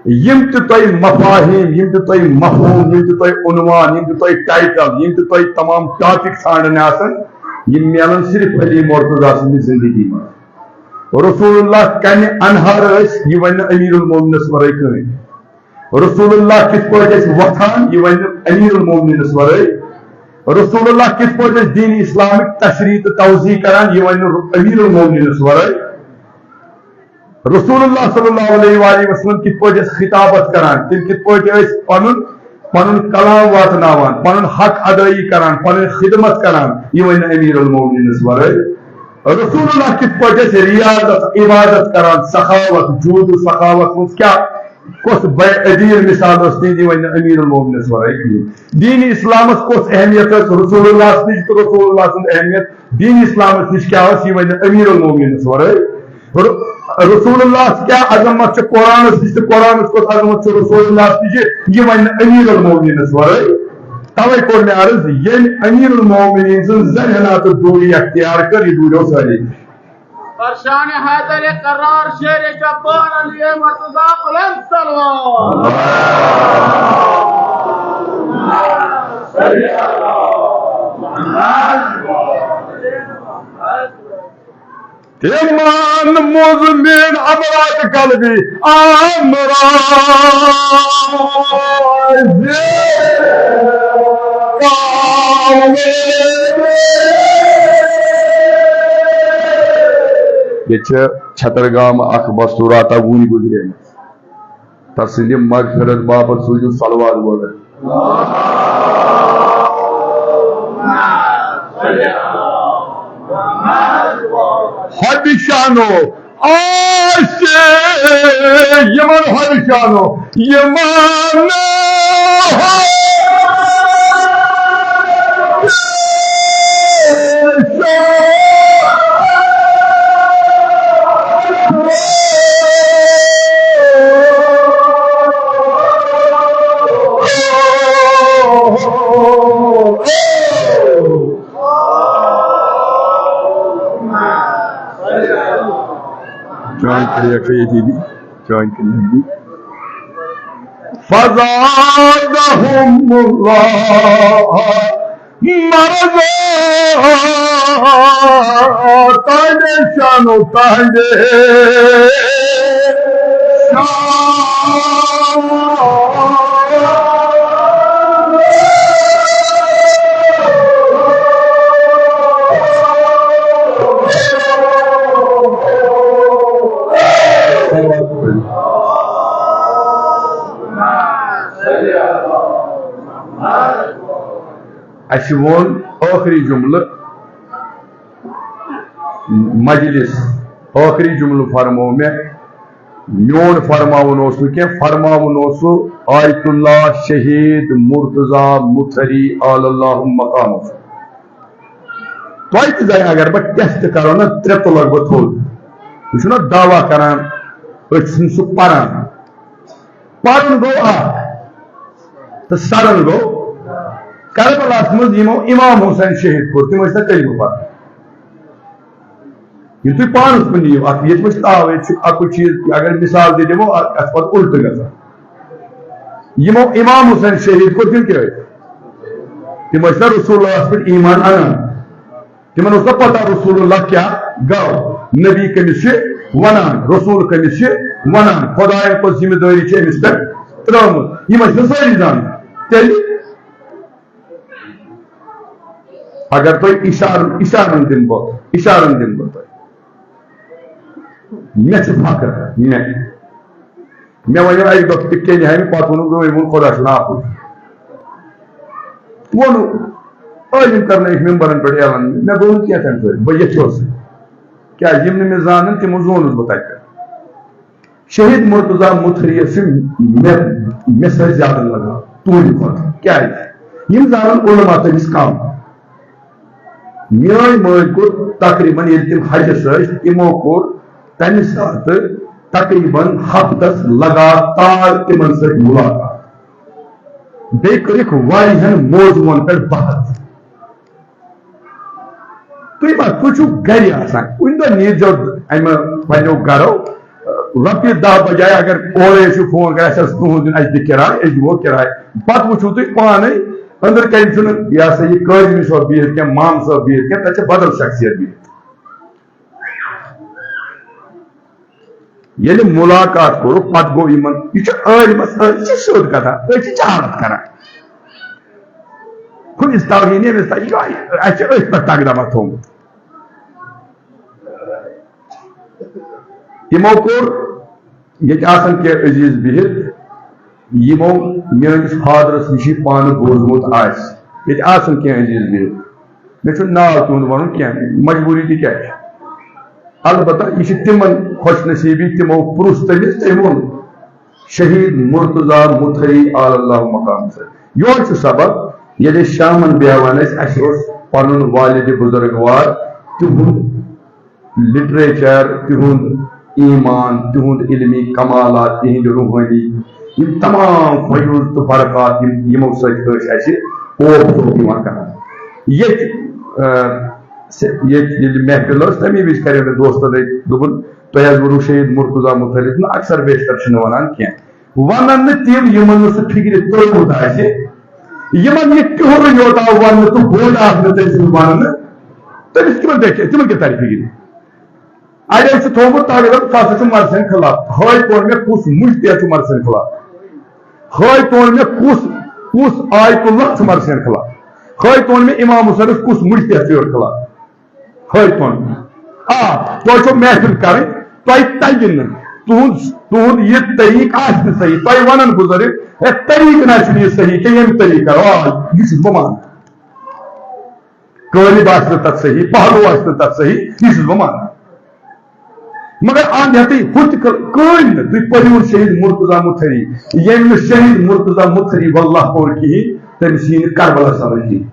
یِم تہِ تۄہہِ مفاہیم، یِم تہِ تۄہہِ مفہوم، یِم تہِ تۄہہِ عنوان، یِم تہِ تۄہہِ ٹائٹل، یِم تہِ تۄہہِ تمام ٹاپک ژھانڈٕنۍ آسن، یِم میلن صرف علی مرتضی سٕنٛدِ زندگی منٛز۔ رسول اللہ کمہِ انہارٕ ٲسۍ، یہِ ونہِ نہٕ امیر المومنس ورٲے کٕہٕنۍ۔ رسول اللہ کِتھ پٲٹھۍ ٲسۍ وۄتھان، یہِ ونہِ نہٕ امیر المومنس ورٲے۔ رسول اللہ کِتھ پٲٹھۍ ٲسۍ دین اسلامٕکۍ تشریح تہٕ توضیح کران، یہِ ونہِ نہٕ امیر المومنس ورٲے۔ رسول اللہ صلی اللہ علیہ وآلہ وسلم کِتھ پٲٹھۍ ٲسۍ خطابت کران، تِم کِتھ پٲٹھۍ ٲسۍ پنُن، پنُن کلام واتناوان، پنُن حق ادٲیی کران، پنٕنۍ خدمت کران، یہِ ونہِ نہٕ امیر المومنس ورٲے۔ رسول اللہ کِتھ پٲٹھۍ ٲسۍ ریاضت، عبادت کران، سخاوت، جود و سخاوت منٛز کیٛاہ، کۄس بے عدیل مثال ٲس تِہنٛدِ، یہِ ونہِ نہٕ امیر المومنس ورٲے کِہیٖنۍ۔ دین اسلامس کۄس اہمیت ٲس رسول اللہ نِش تہٕ رسول اللہ سٕنٛز اہمیت دین اسلامس نِش کیٛاہ ٲس، یہِ ونہِ نہٕ امیر المومنس ورٲے۔ ر-، رسول اللہ کیٛاہ عظمت چھِ قرآنس نِش تہٕ قرآنس کۄس عظمت چھِ رسول اللہ نِش، یہِ ونہِ نہٕ امیر المومنس ورٲے۔ توے کوٚر مےٚ عرض، ییٚمۍ امیر المومنین سٕنٛز زنہٕ ہنا تہٕ دوٗری اختیار کٔر، یہِ دوٗریو سٲری۔ فرشان حیدر قرار شیر جبار علی مرتضی بلند سلوات۔ تِمن مُزمِن امراض قلبی امراض۔ ییٚتہِ چھِ چھترگام اکھ مستوراتہ وُنہِ گُزریمٕژ۔ تسٕنٛدِ مغفرت باپتھ سوٗزِو صلوات گۄڈٕ۔ حبشانو آسہِ یِمن حبشانو یِمن چٲنۍ کرٛیکھ ییٚتی دی، چٲنۍ کرٛیکھ دی۔ فزادهم الله مرضا۔ تہنٛدِ شانو، تہنٛدِ شانو۔ اَسہِ ووٚن ٲخری جملہٕ مجلس، ٲخری جملہٕ فرموو مےٚ، میون فرماوُن اوس نہٕ کینٛہہ، فرماوُن اوس سُہ آیت اللہ شہید مرتضی متھری اعلی اللہ مقامس۔ تۄہہِ تہِ زَنہِ اگر بہٕ ٹیسٹ کرو نا، ترٛےٚ تُلکھ بہٕ تھوٚد۔ یہِ چھُنہ دعویٰ کران، أسۍ چھِنہٕ سُہ پران۔ پرُن گوٚو اکھ، تہٕ سرُن گوٚو کربلاہس منٛز یِمو امام حسین شہید کوٚر، تِم ٲسۍ نہ کلمہٕ پران۔ یِم تُہۍ پانس کُن نِیِو، اتھ ییٚتہِ وٕچھ تاو، ییٚتہِ چھُ اکُے چیٖز، اگر مثال تہِ دِمو، اتھ، اتھ پتہٕ الٹہٕ گژھان۔ یِمو امام حسین شہید کوٚر، تِم کیٛاہ ٲسۍ؟ تِم ٲسۍ نہ رسول اللہس پٮ۪ٹھ ایمان انان۔ تِمن اوس نہ پتہ رسول اللہ کیٛاہ گوٚو، نبی کٔمِس چھِ ونان، رسول کٔمِس چھِ ونان، خداین کۄس ذمہ دٲری چھِ أمِس پٮ۪ٹھ ترٲومٕژ۔ یِم ٲسۍ نہٕ سٲری زانان۔ تیٚلہِ اگر تۄہہِ اشارٕ، اشارن دِمہٕ بہٕ، اشارن دِمہٕ بہٕ تۄہہِ۔ مےٚ چھُ فخر، مےٚ۔ مےٚ وَنیو اَکہِ دۄہ تہِ کیٚنٛہہ ہامہِ، پَتہٕ ووٚنُکھ، "وۄنۍ ووٚن خۄدا چھُ ناپُر۔" ووٚنُکھ، عٲلِم کَرنٲیِکھ مِمبرَن پٮ۪ٹھ اعلان، مےٚ گوٚو نہٕ کینٛہہ تَمہِ سۭتۍ، بہٕ یَژھیوسٕے۔ کیٛازِ یِم نہٕ مےٚ زانَن، تِمو زونُس بہٕ تَتہِ پٮ۪ٹھ۔ شہید مرتضی متھریَس چھِ مےٚ، مےٚ سۭتۍ زیادٕ لگاو، تُہٕنٛدِ کھۄتہٕ۔ کیٛازِ؟ یِم زانَن علماء تٔمِس کَم۔ میٲنۍ مٲلۍ کوٚر تقریباً، ییٚلہِ تِم حجس ٲسۍ، تِمو کوٚر تَمہِ ساتہٕ تقریباً ہفتس لگاتار تِمن سۭتۍ ملاقات۔ بیٚیہِ کٔرِکھ واریاہن موضوعن پٮ۪ٹھ بحث۔ تُہۍ ما، تُہۍ چھِو گرِ آسان، کُنہِ دۄہ نیٖرزیو اَمہِ پننیو گرو، رۄپیہِ دَہ بجایہِ اگر اورَے ٲسِو فون کران، اَسہِ ٲس تُہُنٛد دیُن، اَسہِ دِ کِراے، أسۍ دِمو کِراے۔ پَتہٕ وٕچھِو تُہۍ پانَے، أنٛدرٕ کَنہِ چھُنہٕ یہِ ہسا یہِ قٲضی صٲب بِہِتھ کینٛہہ، مام صٲب بِہِتھ کینٛہہ، تَتہِ چھےٚ بدل شخصیت بِہِتھ۔ ییٚلہِ مُلاقات کوٚرُکھ، پَتہٕ گوٚو یِمن، یہِ چھُ عٲلمَس، یہِ چھِ سیوٚد کَتھا، أسۍ چھِ جہالت کران۔ ہُمِس توہیٖن، ییٚمِس توہیٖن، یہِ اَسہِ چھِ أتھۍ پٮ۪ٹھ تقدمہ تھوٚومُت۔ یِمو کوٚر، ییٚتہِ آسَن کینٛہہ عزیٖز بِہِتھ، یِمو میٲنِس فادرَس نِش یہِ پانہٕ بوٗزمُت آسہِ۔ ییٚتہِ آسَن کینٛہہ عزیٖز بِہِتھ۔ مےٚ چھُنہٕ ناو تِہُنٛد وَنُن کینٛہہ، مجبوٗری تہِ کیٛاہ چھِ؟ البتہ یہِ چھِ تِمَن خۄش نصیٖبی، تِمو پرُژھ تٔمِس، تٔمۍ ووٚن، شہیٖد مرتضیٰ مُتھری عالی اللہ مقام سۭتۍ۔ یورٕ چھُ سبق، ییٚلہِ أسۍ شامَن بیٚہوان ٲسۍ، اَسہِ اوس پَنُن والدِ بُزرگوار، تِہُنٛد لِٹریچر، تِہُنٛد ایمان، تِہُنٛد علمی کمالات، تِہِنٛدۍ روحٲنی، یِم تمام فیوض تہٕ برکات، یِم، یِمو سۭتۍ ٲسۍ اَسہِ اوپ ژوٚپ یِوان کرنہٕ۔ ییٚتہِ، آ، سے-، ییٚتہِ ییٚلہِ محفل ٲس، تَمی وِزِ کَرے مےٚ دوستن أکۍ، دوٚپُن، "تۄہہِ حظ ووٚنوُ شہیٖد مرتضیٰ مُتعلق؟" نہ، اکثر بیشتر چھِنہٕ وَنان کینٛہہ۔ وَنان نہٕ تِم، یِمن نہٕ سُہ فِکرِ توٚرمُت آسہِ، یِمن یہِ تِہُرٕ یوت آو وننہٕ تہٕ بوٚڑ آسنہٕ تٔمۍ سُنٛد وننہٕ، تٔمِس کِمن بیٚکہِ، تِمن کیٛاہ ترِ فِکرِ؟ اَڑیو چھُ تھوٚومُت تقریٖرن، سُہ ہسا چھُ مرثین خلاف۔ ہٲے توٚن مےٚ کُس مُجتہد چھُ مرثین خلاف؟ ہٲے توٚن مےٚ کُس، کُس آیت اللہ چھُ مرثین خلاف؟ ہٲے توٚن مےٚ امام حسینس کُس مُجتہد چھُ یورٕ خلاف؟ ہٲے توٚن۔ آ، تۄہہِ چھو محفل کرٕنۍ، تۄہہِ تگہِ نہٕ۔ تُہُنٛد، تُہُنٛد یہِ طریٖقہٕ آسہِ نہٕ صحیح۔ تۄہہِ وَنن بُزرگ، ہے، طریٖقہٕ نہ چھُنہٕ یہِ صحیح کینٛہہ، ییٚمہِ طریٖقہٕ کرو۔ آ، یہِ چھُس بہٕ مانان۔ قٲلب آسہِ نہٕ تَتھ صحیح، پہلو آسہِ نہٕ تَتھ صحیح، یہِ چھُس بہٕ مانان۔ مگر اَنٛد ہٮ۪تھٕے ہُہ تہِ کٔر-، کٕہٕنۍ نہٕ۔ تُہۍ پٔرِو شہیٖد مرتضیٰ مُتھری، ییٚمۍ نہٕ شہیٖد مرتضیٰ مُتھری واللہ پوٚر کِہیٖنۍ، تٔمِس یی نہٕ کربلا سمجھ کِہیٖنۍ۔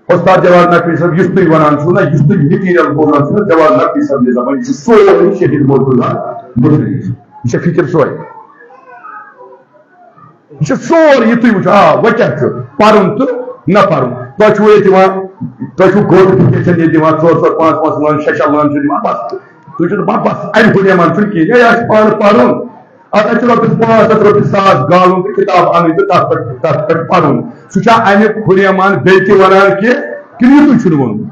استاد جواد نقوی صٲب، یُس تُہۍ وَنان چھِو نہ، یُس تُہۍ material بوزان چھِو نہ، جواد نقوی صٲب نِش دَپان، یہِ چھُ سورُے شہیٖد مرتضیٰ مُتحری۔ یہِ چھےٚ فِکِر سۄے۔ یہِ چھُ سورُے، یہِ تُہۍ وٕچھِو، آ، وۄنۍ کیٛاہ چھُ پَرُن تہٕ نہ پَرُن۔ تۄہہِ چھُو ییٚتہِ دِوان، تۄہہِ چھُو گوٚٹ فِکِر چھَنہٕ ییٚتہِ دِوان، ژور ژور پانٛژھ پانٛژھ لٲنہٕ، شےٚ شےٚ لٲنہٕ چھِ دِوان، بَس۔ تُہۍ چھِو دَپان، بَس، اَمہِ ہُرِ یِمَن چھُنہٕ کِہیٖنۍ، ہے، اَسہِ چھُ پانہٕ پَرُن۔ اَتھ چھُ رۄپیَس پانٛژھ ہَتھ، رۄپیَس ساس گالُن تہٕ کِتاب اَنٕنۍ تہٕ تَتھ پٮ۪ٹھ، تَتھ پٮ۪ٹھ پَرُن۔ سُہ چھا اَمیُک ہُریمان بیٚیہِ تہِ وَنان کینٛہہ، کِنہٕ یِتُے چھُنہٕ ووٚنمُت؟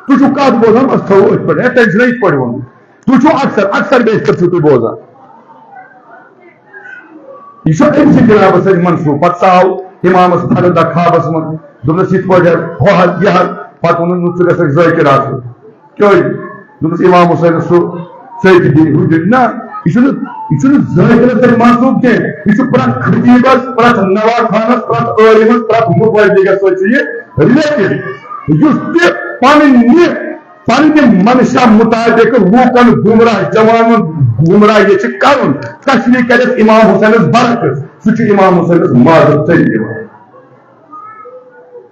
تُہۍ چھِو کَتھ بوزان، بَس تھٲوو أتھۍ پٮ۪ٹھ، ہے، تٔمۍ چھُنہ یِتھ پٲٹھۍ ووٚنمُت۔ تُہۍ چھِو اَکثر، اَکثر بیشتر چھِو تُہۍ بوزان۔ یہِ چھُ أمۍ سٕنٛدِ جِنابَس سۭتۍ منسوٗب۔ پَتہٕ ژاو اِمامَس پھَرٕ دَ خوابَس منٛز، دوٚپنَس، "یِتھ پٲٹھۍ حظ، ہُہ حظ، یہِ حظ۔" پَتہٕ ووٚنُن، "نہ، ژٕ گژھکھ ذٲکِر آسُن۔" کیٛازِ؟ دوٚپُس، امام حسینس سُہ ژٔٹۍ دِنۍ، ہُہ دِنۍ۔ نہ، یہِ چھُنہٕ، یہِ چھُنہٕ ذٲکرس سۭتۍ منسوٗب کینٛہہ۔ یہِ چھُ پرٛٮ۪تھ خطیبس، پرٛٮ۪تھ نوا خانس، پرٛٮ۪تھ عٲلمس، پرٛٮ۪تھ مُبلِغس سۭتۍ چھُ یہِ related۔ یُس تہِ پنٕنہِ، پنٕنہِ منشا مُطابق لوٗکن گمراہ، جوانن گمراہ یہِ چھِ کرُن، تشریح کرٮ۪س امام حسینس برعکس، سُہ چھُ امام حسینس معذرت ژٔلۍ دِوان۔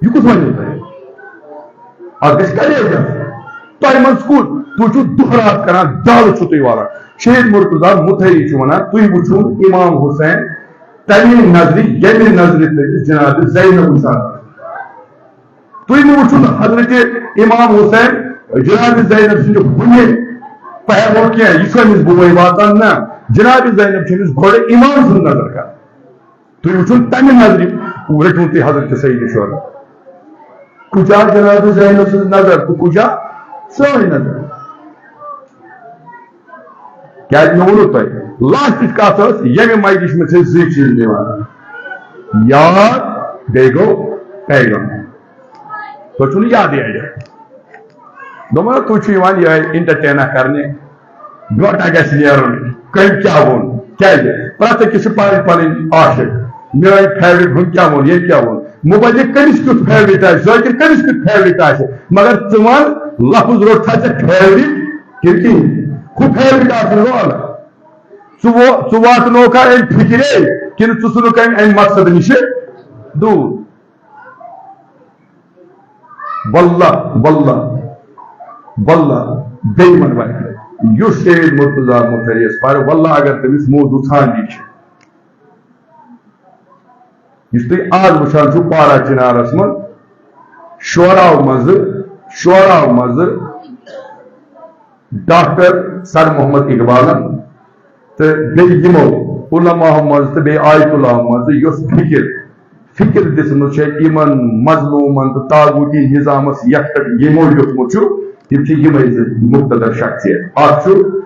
یہِ کُس وَنیو تۄہہِ؟ اَتھ گژھِ کَلیج آسُن۔ تۄہہِ منٛز کُس؟ تُہۍ چھِو دۄہ راتھ کران، دالہٕ چھِو تُہۍ والان۔ شہید مرتضیٰ مُتحری چھُ وَنان، تُہۍ وٕچھِو امام حسین تَمے نظرِ، ییٚمہِ نظرِ تٔمِس جناب زینب وٕچھان۔ تُہۍ مہٕ وٕچھِو نہٕ حضرت امام حسین جناب زینب سٕنٛدِ ہُمہِ پہلو کینٛہہ، یہِ چھُ أمِس بُمَے واتان، نہ۔ جناب زینب چھِ أمِس گۄڈٕ امام سٕنٛز نظر کران۔ تُہۍ وٕچھِو تَمہِ نظرِ رٔٹِو تُہۍ حضرت سید شعبہ۔ کُجا جناب زینب سٕنٛز نظر تہٕ کُجا سٲنۍ نظر؟ کیٛازِ مےٚ ووٚنوُ تۄہہِ، لاسٹٕچ کَتھ ٲس، ییٚمہِ مجلِسہِ منٛز چھِ أسۍ زٕ چیٖز نِوان، یاد، بیٚیہِ گوٚو پیغام۔ تۄہہِ چھُو نہٕ یادٕے اَڑٮ۪ن۔ دوٚپمَو نا، تُہۍ چھِو یِوان یِہوٚے entertain کرنہِ، ڈوٹا گژھِ نیرُن، کٔمۍ کیٛاہ ووٚن۔ کیٛازِ؟ پرٛٮ۪تھ أکِس چھِ پَنٕنۍ پَنٕنۍ عاشق۔ میٛٲنۍ favourite ہُم کیٛاہ ووٚن، ییٚمۍ کیٛاہ ووٚن۔ مُبلِغ کٔمِس کیُتھ favourite آسہِ، ذٲکِر کٔمِس کیُتھ favourite آسہِ، مگر ژٕ وَن، لفظ روٚٹ تھا ژےٚ favourite کِنہٕ کِہیٖنۍ؟ ہُہ favourite آسُن گوٚو الگ۔ ژٕ وو-، ژٕ واتنوکھا أمۍ فِکرے کِنہٕ ژٕ ژھُنُکھ أمۍ اَمہِ مقصد نِشہِ دوٗر؟ واللہ، واللہ، واللہ، بیٚیہِ وَنہٕ بہٕ اَکہِ لَٹہِ، یُس شہید مرتضیٰ مُتحری یَس پَرِ، واللہ اگر تٔمِس موضوع ژھانٛڈی چھِ، یُس تُہۍ آز وٕچھان چھِو پارا چنارَس منٛز، شوراو منٛزٕ، شوراو منٛزٕ ڈاکٹر سر محمد اقبالن تہٕ بیٚیہِ یِمو علماہو منٛز تہٕ بیٚیہِ آیت اللہو منٛز یۄس فکر، فکر دِژمٕژ چھےٚ یِمن مظلومن تہٕ طاغوتی نظامس یتھ پٮ۪ٹھ یِمو لیوٚکھمُت چھُ، تِم چھِ یِمے زٕ مقتدر شخصیت۔ اکھ چھُ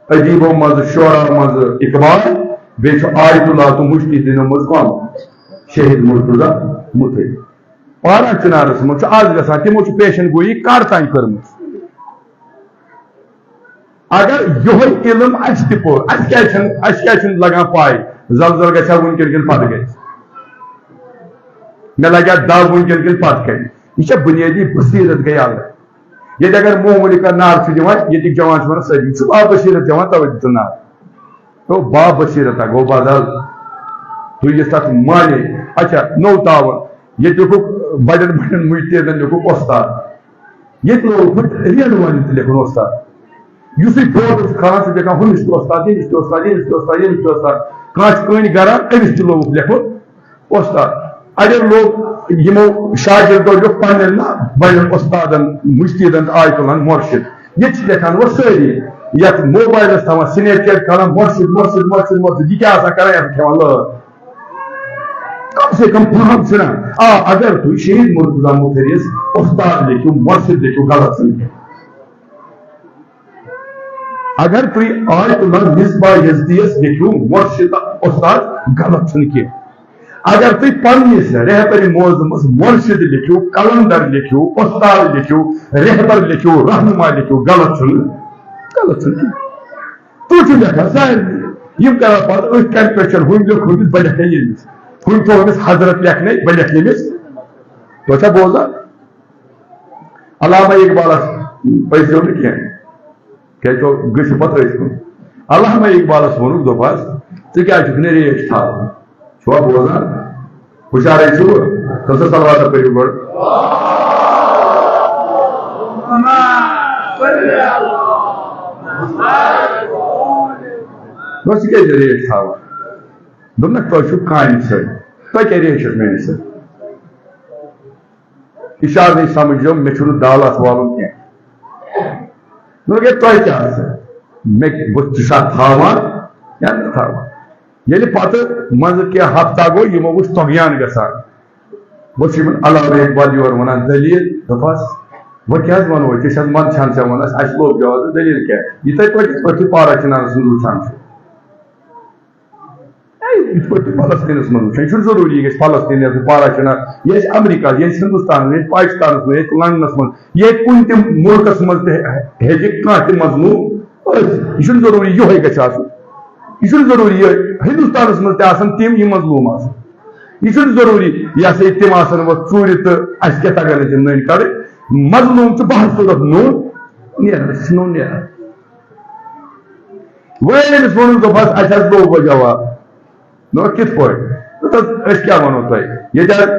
ادیبو منٛز، شعرا منٛز اقبال، بیٚیہِ چھُ آیت اللہ تہٕ مجتہدینو منٛز کم؟ شہید مرتضی متحری۔ پارا چنارس منٛز چھُ آز گژھان، تِمو چھُ پیشن گویی کر تام کٔرمٕژ۔ اگر یہے علم اسہِ تہِ پوٚر، اسہِ کیازِ چھنہٕ، اسہِ کیازِ چھنہٕ لگان پاے زلزل گژھِ ہا وٕنکیٚن کِنہٕ پتہٕ گژھِ؟ مےٚ لگہِ ہا دب وٕنکیٚن کِنہٕ پتہٕ گژھِ؟ یہِ چھےٚ بُنیٲدی بصیرت گٔے الگ۔ ییٚتہِ اگر معموٗلی کانٛہہ نعرٕ چھُ دِوان، ییٚتِکۍ جوان چھِ ونان، سٲری چھُ با بصیرت جوان، توے دیُت نعرٕ۔ تو با بصیرت گوٚو بدل۔ تُہۍ یُس تتھ معنی، اچھا، نوٚو تاوَن، ییٚتہِ لیوٚکھُکھ بڑٮ۪ن بڑٮ۪ن مجتہدن لیوٚکھُکھ استاد۔ ییٚتہِ لوگُکھ ریڈ والٮ۪ن تہِ لیکھُن استاد۔ یُسٕے فوٹو چھُ کھالان، سُہ چھُ لیکھان ہُمِس تہِ استاد، ییٚمِس تہِ استاد، ییٚمِس تہِ استاد، ییٚمِس تہِ استاد۔ کانٛہہ چھُ کٲنۍ گران، أمِس تہِ لوگُکھ لیکھُن استاد۔ اَڑٮ۪ن لوگ یِمو شاگردو لیوٚکھ پننٮ۪ن نا بڑٮ۪ن استادن، مجتہدن تہٕ آیت اللہن مرشد۔ ییٚتہِ چھِ لیکھان وۄنۍ سٲری، یتھ موبایلس تھاوان سنیپ چیٹ کھالان مرشد، مرشد، مرشد، مرشد۔ یہِ کیٛاہ آسان کران، یتھ کھٮ۪وان لٲر۔ کم سے کم پہم چھُنہ۔ آ، اگر تُہۍ شہید مرتضی متحریس استاد لیکھِو، مرشد لیکھِو، غلط چھُنہٕ کینٛہہ۔ اگر تُہۍ آیت اللہ مصباح یزدیس لیکھِو مرشد استاد، غلط چھُنہٕ کینٛہہ۔ اگر تُہۍ پننِس رہبر معظمس مرشد لیکھِو، قلندر لیکھِو، استاد لیکھِو، رہبر لیکھِو، رہنما لیکھِو، غلط چھُنہٕ، غلط چھُنہٕ کینٛہہ۔ تُہۍ چھِو لیکھان سارنٕے۔ یِم کران پتہٕ أتھۍ کَنہِ پٮ۪ٹھ چھَنہٕ ہُمۍ لیوٚکھ ہُمِس، بہٕ لیکھے ییٚمِس۔ ہُمۍ تھوٚو أمِس حضرت لیکھنَے، بہٕ لیکھٕ ییٚمِس۔ تُہۍ چھا بوزان؟ علامہ اقبالس پٔزیو نہٕ کینٛہہ۔ کیٛازِ تو گٔژھِو پتہٕ أتھۍ کُن۔ علامہ اقبالس ووٚنُکھ، دوٚپہَس، "ژٕ کیٛازِ چھُکھ نہٕ ریش تھاوان؟" چھُوا بوزان؟ ہُشارے چھُو؟ کٔژ صلواتہ پٔرِو گۄڈٕ؟ دوٚپمَس، "ژٕ کیٛازِ چھِ ریش تھاوان؟" دوٚپنَکھ، "تۄہہِ چھُو کامہِ سۭتۍ، تۄہہِ کیٛاہ ریش چھَس میٛٲنِس سۭتۍ؟" اِشارٕ نِش سمجھو، مےٚ چھُنہٕ دالَس والُن کینٛہہ۔ نہ گٔے تۄہہِ کیٛاہ آسہِ؟ مےٚ، بہٕ چھُسا تھاوان یا نہٕ تھاوان؟ ییٚلہِ پتہٕ منٛزٕ کینٛہہ ہفتہ گوٚو، یِمو وٕچھ طغیان گژھان۔ بہٕ چھُس یِمن علامہ اقبال یورٕ وَنان دٔلیٖل، دوٚپہَس، "وۄنۍ کیٛاہ حظ وَنو أسۍ؟ أسۍ حظ منٛدچھان ژےٚ وَنَس، اَسہِ لوٚب جواب تہٕ دٔلیٖل کیٛاہ؟ یہِ تۄہہِ پٲٹھۍ، یِتھ پٲٹھۍ تُہۍ پارا چنارَس منٛز وٕچھان چھِو۔" ہے، یِتھ پٲٹھۍ تُہۍ فلسطیٖنَس منٛز وٕچھان، یہِ چھُنہٕ ضروٗری یہِ گژھِ فلسطیٖن، یہِ گژھِ پارا چنار، یہِ آسہِ امریکہ، یہِ آسہِ ہندوستان، یہِ آسہِ پاکستانَس منٛز، یہِ آسہِ لندنَس منٛز، یہِ ہیٚکہِ کُنہِ تہِ مُلکَس منٛز تہِ ہیٚکہِ کانٛہہ تہِ مظلوٗم ٲسِتھ۔ یہِ چھُنہٕ ضروٗری یِہوٚے گژھِ آسُن۔ یہِ چھُنہٕ ضروٗری یہِ ہندوستانَس منٛز تہِ آسَن تِم، یِم مظلوٗم آسَن۔ یہِ چھُنہٕ ضروٗری یہِ ہسا یہِ تِم آسَن وۄنۍ ژوٗرِ تہٕ اَسہِ کیٛاہ تَگَن نہٕ تِم نٔنۍ کَڑٕنۍ۔ مظلوٗم چھُ بہر صوٗرت نوٚو نیران، سُہ چھُ نوٚو نیران۔ وۄنۍ ییٚلہِ أمِس ووٚنُن، دوٚپہَس، "اَسہِ حظ لوٚب وۄنۍ جواب۔" دوٚپُن، "کِتھ پٲٹھۍ؟" دوٚپُن، "أسۍ کیٛاہ وَنو تۄہہِ؟ ییٚتہِ حظ،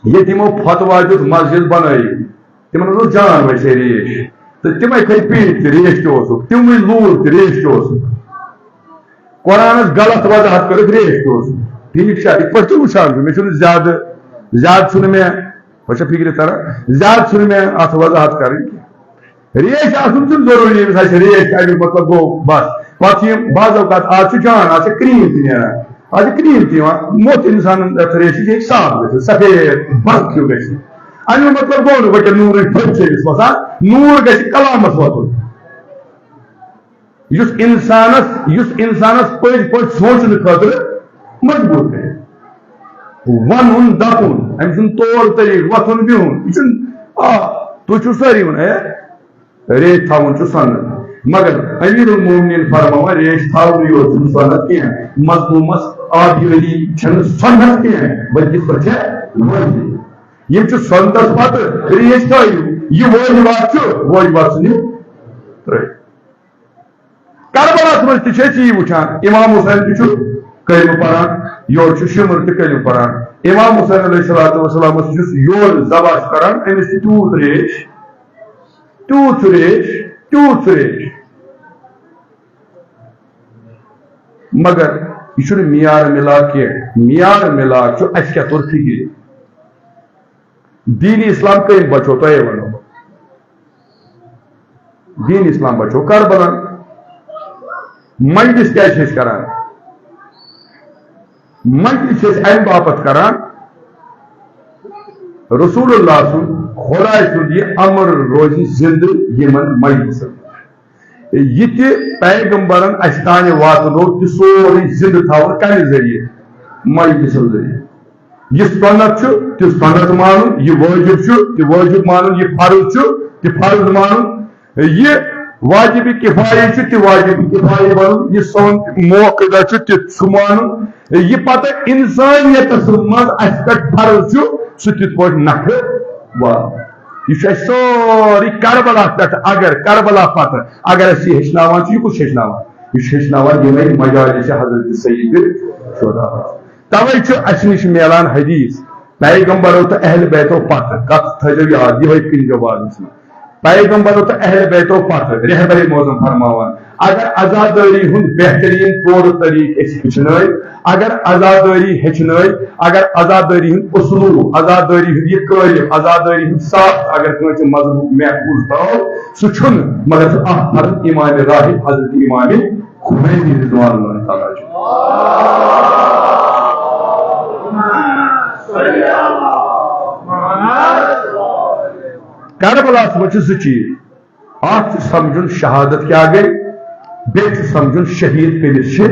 ییٚتہِ یِمو فتوا دیُت مسجد بَنٲیِو، تِمَن حظ اوس جان ویسے ریش۔ تہٕ تِمَے کھٔتۍ پیٖٹۍ تہِ ریش تہِ اوسُکھ، تِموٕے لوٗر تہِ ریش تہِ اوسُکھ۔ قرآنَس غلط وضاحت کٔرٕکھ، ریش تہِ اوسُکھ۔" ٹھیٖک چھا؟ یِتھ پٲٹھۍ تُہۍ وٕچھان چھِو، مےٚ چھُنہٕ زیادٕ، زیادٕ چھُنہٕ مےٚ، وۄنۍ چھا فِکرِ تَران؟ زیادٕ چھُنہٕ مےٚ اَتھ وضاحت کَرٕنۍ کینٛہہ۔ ریش آسُن چھُنہٕ ضروٗری، ییٚمِس آسہِ ریش، اَمیُک مطلب گوٚو بَس۔ پَتہٕ چھِ یِم، بعض اوقات آز چھُ جان، آز چھِ cream تہِ نیران، آز چھِ cream تہِ یِوان، موٚت اِنسانَن یَتھ ریشہِ یہِ ہیٚکہِ صاف گٔژھِتھ، سفید برق ہیوٗ گژھِ۔ اَمیُک مطلب گوٚو نہٕ وۄنۍ کیٛاہ نوٗرٕے پھٔلۍ چھِ أمِس وَسان، نوٗر گژھِ کلامَس وَتُن۔ یُس اِنسانَس، یُس اِنسانَس پٔزۍ پٲٹھۍ سونٛچنہٕ خٲطرٕ مجبوٗر کرِ۔ وَنُن، دَپُن، أمۍ سُنٛد طور طریٖقہٕ، وۄتھُن، بِہُن، یہِ چھُنہٕ، آ، تُہۍ چھِو سٲری وَنان، ہے، ریش تھاوُن چھُ سُنت، مگر امیر المومنین فرماوان، ریش تھاونُے یوت چھُنہٕ سُنت کینٛہہ، مظلومس آبیٲری چھَنہٕ سُنت کینٛہہ، بلکہِ سۄ چھےٚ واجب۔ یِم چھِ سُنتس پتہٕ ریش تھٲیِو، یہِ واجبات چھُ، واجبات ژھٕنِو ترٛٲوِتھ۔ کربلاہس منٛز تہِ چھِ أسۍ یی وٕچھان، امام حسین تہِ چھُ کلمہٕ پران، یورٕ چھُ شِمر تہِ کلمہٕ پران۔ امام حسین علیہ الصلوۃ والسلامس یُس یورٕ ذبح چھُ کران، أمِس چھِ تیوٗت ریش، تیوٗت چھُ ریش، تیوٗت چھُ ریش۔ مگر یہِ چھُنہٕ معیار مِلاک کینٛہہ۔ معیار مِلاک چھُ اَسہِ کیٛاہ توٚر فِکرِ۔ دین اسلام کٔمۍ بچو؟ تۄہے وَنو بہٕ۔ دین اسلام بچو کربلا۔ مجلس کیازِ چھِ أسۍ کران؟ مجلس چھِ أسۍ امہِ باپتھ کران، رسول اللہ سُنٛد، خۄداے سُنٛد یہِ امر روزِ زندٕ یِمن مجلسن۔ یہِ تہِ پیغمبرن اسہِ تانۍ واتنوو، تہِ سورُے زندٕ تھاوُن کمہِ ذٔریعہٕ؟ مجلسو ذٔریعہٕ۔ یہِ سنت چھُ، تہِ سنت مانُن، یہِ وٲجب چھُ، تہِ وٲجب مانُن، یہِ فرض چھُ، تہِ فرض مانُن، یہِ واجب کفایہ چھُ، تہِ واجب کفایہ مانُن، یہِ سون موقع چھُ، تہِ سُہ مانُن، یہِ پتہٕ انسانیتس منٛز اسہِ پٮ۪ٹھ فرض چھُ، سُہ تِتھ پٲٹھۍ نکھٕ والُن۔ یہِ چھُ اسہِ سورُے کربلا پٮ۪ٹھ، اگر کربلا پتہٕ اگر اسہِ یہِ ہیٚچھناوان چھُ، یہِ کُس چھُ ہیٚچھناوان؟ یہِ چھُ ہیٚچھناوان یِمے مجالس حضرت سید شہدا۔ توے چھُ اسہِ نِش میلان حدیث، پیغمبرو تہٕ اہل بیتو پتہٕ، کتھ تھٲیزیو یاد، یِہوٚے کٕنزیو وازس منٛز۔ پیغمبرو تہٕ اہل بیتو پتہٕ رہبر معظم فرماوان، اگر عزادٲری ہُنٛد بہتریٖن طور طریٖقہٕ أسۍ ہیٚچھنٲے، اگر عزادٲری ہیٚچھنٲے، اگر عزادٲری ہُنٛد اسلوب، عزادٲری ہُنٛد یہِ قٲلب، عزادٲری ہُنٛد ساخت اگر کٲنٛسہِ مضبوٗط محفوظ تھاوو، سُہ چھُنہٕ، مگر سُہ اکھ فرض امام راحب حضرت امام خمینی رضوان اللہ تعالیٰ چھُ۔ کربلاہس منٛز چھِ زٕ چیٖز۔ اکھ چھُ سمجھُن شہادت کیٛاہ گٔے، بیٚیہِ چھُ سمجھُن شہیٖد کٔمِس چھِ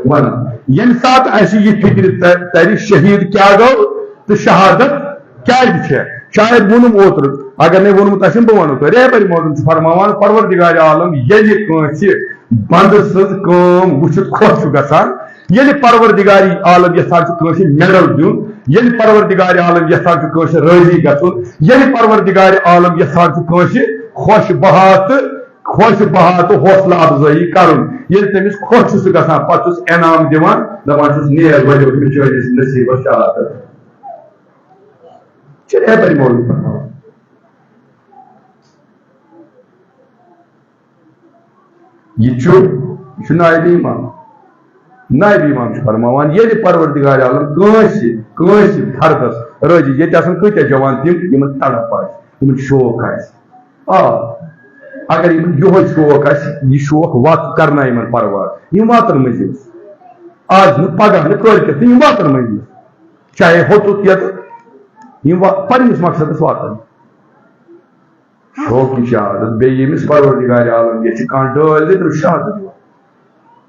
وَنان۔ ییٚمہِ ساتہٕ اَسہِ یہِ فِکرِ تَ-، تَرِ شہیٖد کیٛاہ گوٚو تہٕ شہادت کیٛازِ چھےٚ، شاید ووٚنُم اوترٕ، اگر نے ووٚنمُت آسٮ۪م، بہٕ وَنو تۄہہِ۔ رہبر معظم چھُ فرماوان، پروردگار عالم ییٚلہِ کٲنٛسہِ بندٕ سٕنٛز کٲم وٕچھِتھ خۄش چھُ گژھان، ییٚلہِ پروردگار عالم یژھان چھُ کٲنٛسہِ میڈل دیُن، ییٚلہِ پروردگار عالم یژھان چھُ کٲنٛسہِ رٲضی گژھُن، ییٚلہِ پروردگار عالم یژھان چھُ کٲنٛسہِ خۄش بہا تہٕ خۄش بہا تہٕ حوصلہٕ افزٲیی کرُن، ییٚلہِ تٔمِس خۄش چھُ سُہ گژھان، پتہٕ چھُس انعام دِوان، دپان چھُس، "نیر وۄنۍ بچٲرِس نصیبس شہادت۔" چھِ رہبر معظم فرماوان۔ یہِ چھُ، یہِ چھُ نایب امام۔ نایب امام چھُ فرماوان، ییٚلہِ پروردگار عالم کٲنٛسہِ، کٲنٛسہِ فردس رٲضی، ییٚتہِ آسن کۭتیاہ جوان تِم، یِمن تڑپ آسہِ، یِمن شوق آسہِ۔ آ، اگر یِمن یِہوٚے شوق آسہِ، یہِ شوق واتہٕ کرناے یِمن پرواز، یِم واتن مٔنزِلس۔ آز نہٕ، پگاہ نہٕ، کٲلۍ کٮ۪تھ نہٕ، یِم واتن مٔنزِلس۔ چاہے ہوٚتُت یَتہٕ، یِم وا-، پننِس مقصدس واتن۔ شوقی شہادت، بیٚیہِ ییٚمِس پروردگار عالم ییٚتہِ چھِ کانٛہہ ڈٲلۍ دِتھ، تٔمِس چھُ شہادت دِوان۔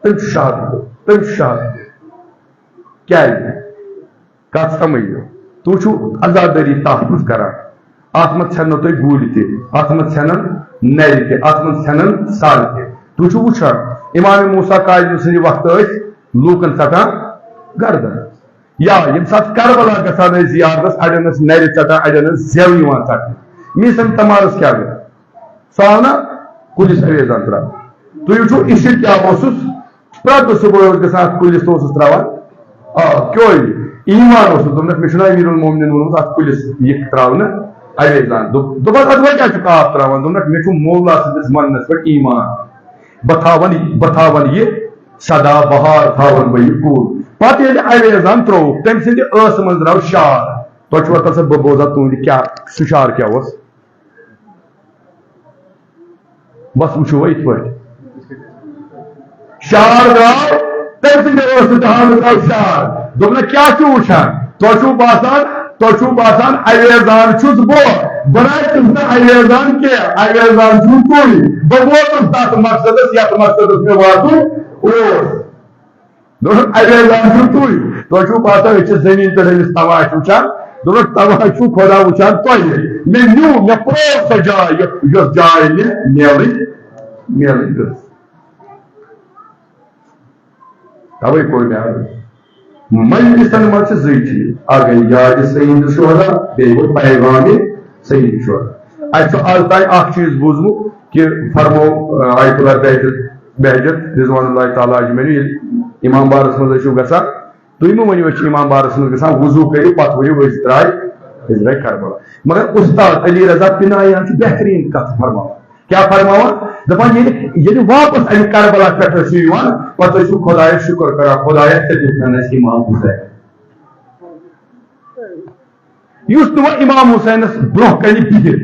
تٔمِس چھُ شہادت دِوان۔ تٔمِس چھُ شہادت دِوان۔ کیٛازِ؟ کَتھ سَمٕجھِو؟ تُہۍ چھِو عزادٲری تحفظ کران۔ اَتھ منٛز ژھٮ۪نو تۄہہِ گوٗلۍ تہِ، اَتھ منٛز ژھٮ۪نن نَرِ تہِ، اَتھ منٛز ژھٮ۪نن سَر تہِ۔ تُہۍ چھِو وٕچھان، امام موسیٰ کاظم سٕنٛدِ وقتہٕ ٲسۍ لوٗکن ژَٹان گردن۔ یا ییٚمہِ ساتہٕ کربلا گژھان ٲسۍ زیارتس، اڑٮ۪ن ٲس نرِ ژٹان، اڑٮ۪ن ٲس زٮ۪و یِوان ژٹنہٕ۔ میٖسن تمارس کیٛاہ گوٚو؟ سُہ آو نا کُلِس اویزان تراونہٕ۔ تُہۍ وٕچھِو، اِشِر کیٛاہ اوسُس؟ پرٛٮ۪تھ دۄہ صُبحٲے اوس گژھان اَتھ کُلِس تہٕ اوسُس تراوان آب۔ کیٛازِ؟ ایمان اوسُس۔ دوٚپنَکھ، "مےٚ چھُنہ امیٖر المومنین ووٚنمُت اَتھ کُلِس یہِ تراونہٕ اویزان؟" دوٚپ-، دوٚپُن، "اَدٕ وۄنۍ کیٛاہ چھُکھ آب تراوان؟" دوٚپنَکھ، "مےٚ چھُ مولا سٕنٛدِس وَننَس پٮ۪ٹھ ایمان۔ بہٕ تھاوَن، بہٕ تھاوَن یہِ سدا بہار تھاوَن بہٕ یہِ کُل۔" پتہٕ ییٚلہِ اویزان ترٛووُکھ، تٔمۍ سٕنٛدِ ٲسہٕ منٛز درٛاو شار۔ تۄہہِ چھُوا تسا بہٕ بوزان تُہُنٛدِ کیٛاہ، سُہ شار کیٛاہ اوس؟ بس وٕچھِو وۄنۍ یِتھ پٲٹھۍ۔ شار درٛاو، تٔمۍ سٕنٛدِ ٲسہٕ تہٕ ہاونہٕ درٛاو شار۔ دوٚپنَکھ، "کیٛاہ چھُو وٕچھان؟ تۄہہِ چھُو باسان، تۄہہِ چھُو باسان اویزان چھُس بہٕ؟ بہٕ نہ چھُس نہٕ اویزان کینٛہہ، اویزان چھُو تُہۍ۔ بہٕ ووتُس تَتھ مقصدَس، یَتھ مقصدَس مےٚ واتُن اوس۔" دوٚپُن، "اویزان چھِو تُہۍ، تۄہہِ چھُو باسان أسۍ چھِ زٔمیٖن پٮ۪ٹھ أمِس تماشہٕ وٕچھان؟" دوٚپُن، "تماشہٕ چھُو خۄدا وٕچھان تۄہہِ۔ مےٚ نیوٗ، مےٚ پرٛٲو سۄ جاے، یۄس، یۄس جاے مےٚ میلٕنۍ، میلٕنۍ گٔژھ۔" توے کوٚر مےٚ عرض۔ مجلسن منٛز چھِ زٕے چیٖز، اکھ گٔے یاد سید شہدا، بیٚیہِ گوٚو پیغام سید شہدا۔ اَسہِ چھُ آز تام اکھ چیٖز بوٗزمُت کہِ فرمو، آیت اللہ بہجت، بہجت رضوان اللہ تعالیٰ اجمعین، ییٚلہِ امام بارس منٛز ٲسِو گژھان، تُہۍ مہٕ ؤنِو أسۍ چھِ امام بارس منٛز گژھان، وضوٗ کٔرِو، پتہٕ ؤنِو أسۍ درٛاے، أسۍ درٛاے کربلا۔ مگر استاد علی رضا پنایان چھُ بہتریٖن کتھ فرماوان۔ کیٛاہ فرماوان؟ دپان، ییٚلہِ، ییٚلہِ واپس امہِ کربلا پٮ۪ٹھ ٲسِو یِوان، پتہٕ ٲسِو خۄدایس شُکر کران، "خۄدایا، ژےٚ دیُتنس امام حسین۔" یُس نہٕ وۄنۍ امام حسینس برونٛہہ کنہِ بِہِتھ،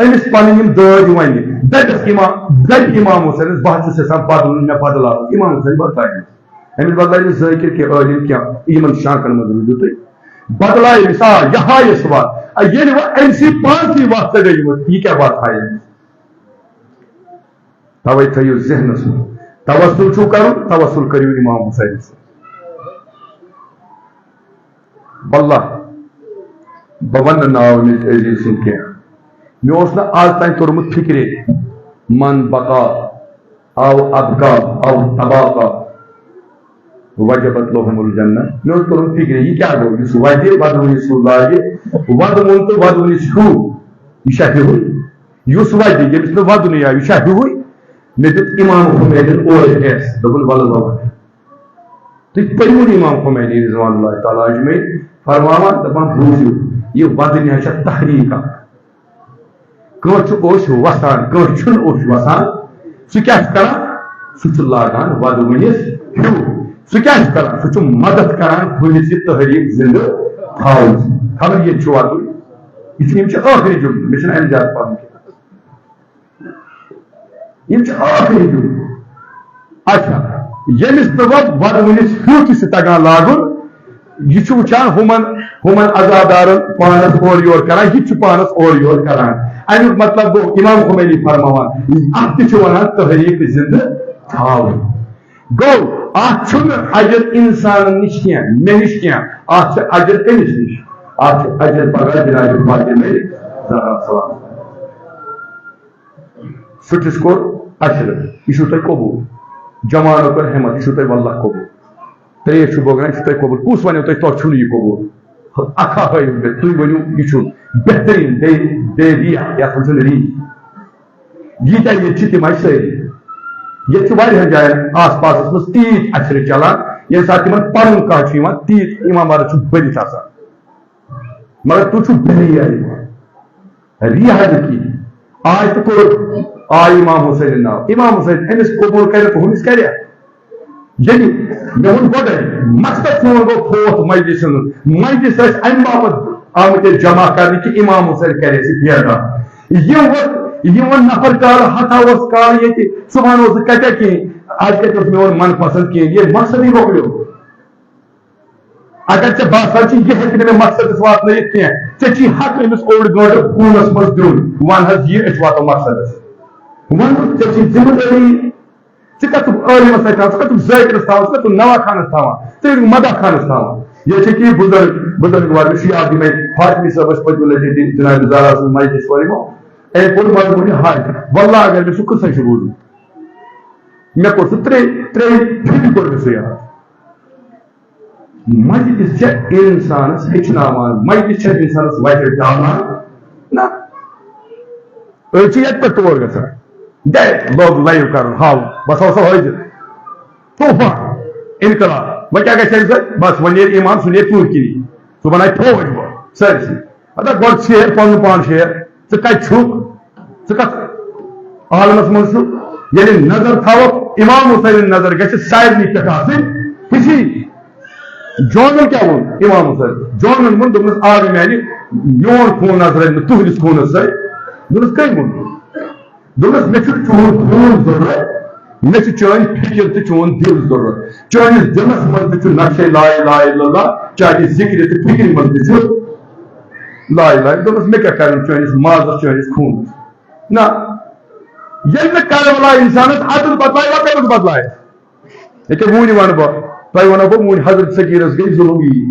أمِس پَنٕنۍ یِم دٲدۍ وَنہِ، دَپٮ۪س اِمام، دَپہِ اِمام حُسینَس، "بہٕ حظ چھُس یَژھان بدلُن، مےٚ بدلاو"، اِمام حُسین بدلاوِ نہٕ۔ أمِس بدلاوِ نہٕ ذٲکِر کینٛہہ، عٲلِم کینٛہہ، یِمَن شانٛکَن منٛز روٗزِو تُہۍ۔ بدلاوِ أمِس، آ، یہِ ہایَس وَتھ۔ آ، ییٚلہِ وۄنۍ أمۍ سٕے پانسٕے وَتھ تَگہِ یِمَن، یہِ کیٛاہ وَتھ ہایہِ أمِس؟ تَوَے تھٲیِو ذہنَس منٛز، توسل چھُو کَرُن، توسل کٔرِو اِمام حُسینَس سۭتۍ۔ واللہ، بہٕ وَنہٕ نہٕ ناو أمِس عزیز سُنٛد کینٛہہ۔ مےٚ اوس نہٕ آز تام توٚرمُت فِکرِ، من بقا، او ابقا، او تباقا، وجبت لهم الجنہ۔ مےٚ اوس توٚرمُت فِکرِ، یہِ کیٛاہ گوٚو؟ یُس وَتہِ وَدوٕنِس ہیوٗ لاگہِ، وَدوُن تہٕ وَدوٕنِس ہیوٗ، یہِ چھا ہیوٗوٕے؟ یُس وَتہِ، ییٚمِس نہٕ وَدُنٕے آو، یہِ چھا ہیوٗوٕے؟ مےٚ دیُت اِمام خمینیَن اورٕ ٹیکس، دوٚپُن، "وَلہٕ وَلہٕ۔" تُہۍ پٔرِو نہٕ اِمام خمینی رضوان اللہ تعالیٰ اجمعین فرماوان، دَپان، "بوٗزِو، یہِ وَدُن ہا چھےٚ تحریٖک اَکھ۔" کٲنٛسہِ چھُ اوٚش وَسان، کٲنٛسہِ چھُنہٕ اوٚش وَسان۔ سُہ کیٛاہ چھُ کران؟ سُہ چھُ لاگان وَدوٕنِس ہیوٗ۔ سُہ کیٛاہ چھُ کران؟ سُہ چھُ مدد کران ہُمِس یہِ تحریٖک زِندٕ تھاونَس۔ خبر ییٚتہِ چھُ وَدُن۔ یہِ چھُ، یِم چھِ ٲخری جُملہٕ، مےٚ چھُنہٕ اَمہِ زیادٕ پَرُن کینٛہہ۔ یِم چھِ ٲخری جُملہٕ۔ اچھا، ییٚمِس نہٕ وۄنۍ وَدوٕنِس ہیوٗ تہِ چھُ تَگان لاگُن، یہِ چھُ وٕچھان ہُمَن، ہُمَن عزادارَن پانَس اورٕ یورٕ کران، یہِ تہِ چھُ پانَس اورٕ یورٕ کران۔ اَمیُک مطلب گوٚو، اِمام خمینی فرماوان، اَتھ تہِ چھِ وَنان تحریٖک زِندٕ تھاوٕنۍ۔ گوٚو، اَتھ چھُنہٕ اجر اِنسانَن نِش کینٛہہ، مےٚ نِش کینٛہہ، اَتھ چھُ اجر کٔمِس نِش؟ اَتھ چھُ اجر پگاہ جناب فاطمہ زہرا سلام۔ سُہ تہِ کوٚر عشرٕ، یہِ چھُو تۄہہِ قبوٗل۔ جوانو کٔر ہمت، یہِ چھُو تۄہہِ واللہ قبوٗل۔ ترٛیش چھُ بٲگراوان، یہِ چھُو تۄہہِ قبوٗل۔ کُس وَنیو تۄہہِ، تۄہہِ چھُو نہٕ یہِ قبوٗل؟ اَکھا ہٲیِو مےٚ، تُہۍ ؤنِو، یہِ چھُ بہتریٖن، بے، بے ریا، یَتھ منٛز چھُنہٕ ری۔ ییٖتیٛاہ ییٚتہِ چھِ، تِم آیہِ سٲری۔ ییٚتہِ چھِ واریاہَن جایَن آس پاسَس منٛز تیٖتۍ عشرٕ چَلان، ییٚمہِ ساتہٕ تِمَن پَرُن کانٛہہ چھُ یِوان، تیٖتۍ اِمام عرض چھُ بٔرِتھ آسان۔ مگر تُہۍ چھِو بے ریا یِوان۔ ریا نہٕ کِہیٖنۍ۔ آے تہٕ کوٚر، آے اِمام حُسینٕنۍ ناو۔ اِمام حُسین أمِس قبوٗل کَرِ تہٕ ہُمِس کَرِ۔ ییٚلہِ مےٚ ووٚن گۄڈَے، مقصد سون گوٚو فوت مجلِسَن ہُنٛد۔ مجلِس ٲسۍ اَمہِ باپَتھ آمٕتۍ أسۍ جمع کَرنہٕ کہِ اِمام حُسین کَرِ اَسہِ بیدار۔ یِم وۄنۍ، یِم وۄنۍ نفر کالہٕ ہَتھا اوس کالہٕ ییٚتہِ، صُبحَن اوس نہٕ کَتہِ کِہیٖنۍ، اَز کَتہِ اوس میون من پسنٛد کِہیٖنۍ، یہِ مقصدٕے مۄکلیو۔ اگر ژےٚ باسان چھُ، یہِ ہیٚکہِ نہٕ مےٚ مقصدس واتنٲیِتھ کینٛہہ، ژےٚ چھی حق أمِس اوٚڑ گٲنٛٹہٕ خوٗنس منٛز دیُن۔ وَن حظ، یہِ أسۍ واتو مقصدس۔ وَن، ژےٚ چھی ذمہٕ دٲری۔ ژٕ کتھ چھُکھ عٲلمس سۭتۍ تھاوان، ژٕ کتھ چھُکھ ذٲکرس تھاوان، ژٕ کتھ چھُکھ نوا خانس تھاوان، ژٕ کتھ چھُکھ مداح خانس تھاوان؟ ییٚتہِ چھِ کینٛہہ بُزرگ، بُزرگ وارٕ، مےٚ چھُ یاد، یِمے فاطمی صٲبس پٔتمہِ لٹہِ ییٚتہِ جناب زارا سٕنٛز مجلس وٲلۍ یِمو، أمۍ کوٚر مضموٗنہِ حج۔ واللہ اگر مےٚ سُہ قصے چھُ بوٗزمُت، مےٚ کوٚر سُہ ترٛےٚ، ترٛیٚیہِ پھِرِ کوٚر مےٚ سُہ یاد۔ مجلس چھےٚ اِنسانس ہیٚچھناوان، مجلس چھےٚ اِنسانس وتہِ ڈالان۔ نہ، أسۍ چھِ ییٚتہِ پٮ۪ٹھ تور گژھان، ڈایریکٹ لوگ لایِو کرُن، ہاوُن، بس اوس حٲضِر۔ طوفان، انقلاب۔ وۄنۍ کیٛاہ گژھِ اَمہِ سۭتۍ؟ بس، وۄنۍ نیرِ اِمام، سُہ نیرِ ژوٗرِ کِنی، سُہ بنایہِ فوج وۄنۍ سٲرسٕے۔ مطلب، گۄڈٕ شیر، پنُن پان شیر، ژٕ کتہِ چھُکھ؟ ژٕ کتھ عالمس منٛز چھُکھ؟ ییٚلہِ نظر تھاوکھ، امام حسینٕنۍ نظر گژھِ سارنٕے پٮ۪ٹھ آسٕنۍ ہِشی۔ جوانن کیٛاہ ووٚن امام حسین؟ جوانن ووٚن، دوٚپنس، "آ میانہِ، میون خوٗن نظرِ نہٕ تُہنٛدِس خوٗنس سۭتۍ۔" دوٚپنس، "کٔمۍ ووٚن؟" دوٚپنس، "مےٚ چھُ چون خوٗن ضروٗرت، مےٚ چھِ چٲنۍ فِکر تہٕ چون دِل ضروٗرت۔ چٲنِس دِلس منٛز تہِ چھُ نقشے لا اله الا اللہ، چانہِ ذِکرِ تہٕ فِکرِ منٛز تہِ چھُ لا اله۔" دوٚپنس، "مےٚ کیٛاہ کرُن چٲنِس مازس، چٲنِس خوٗنس؟" نہ، ییٚلہِ نہٕ کربلا اِنسانس عدل بدلایہِ، وۄنۍ کَتٮ۪تھ بدلایہِ؟ ییٚکیٛاہ وُنہِ وَنہٕ بہٕ، تۄہہِ وَنو بہٕ وُنہِ، حضرت سکیٖنَس گٔے ظُلم یی۔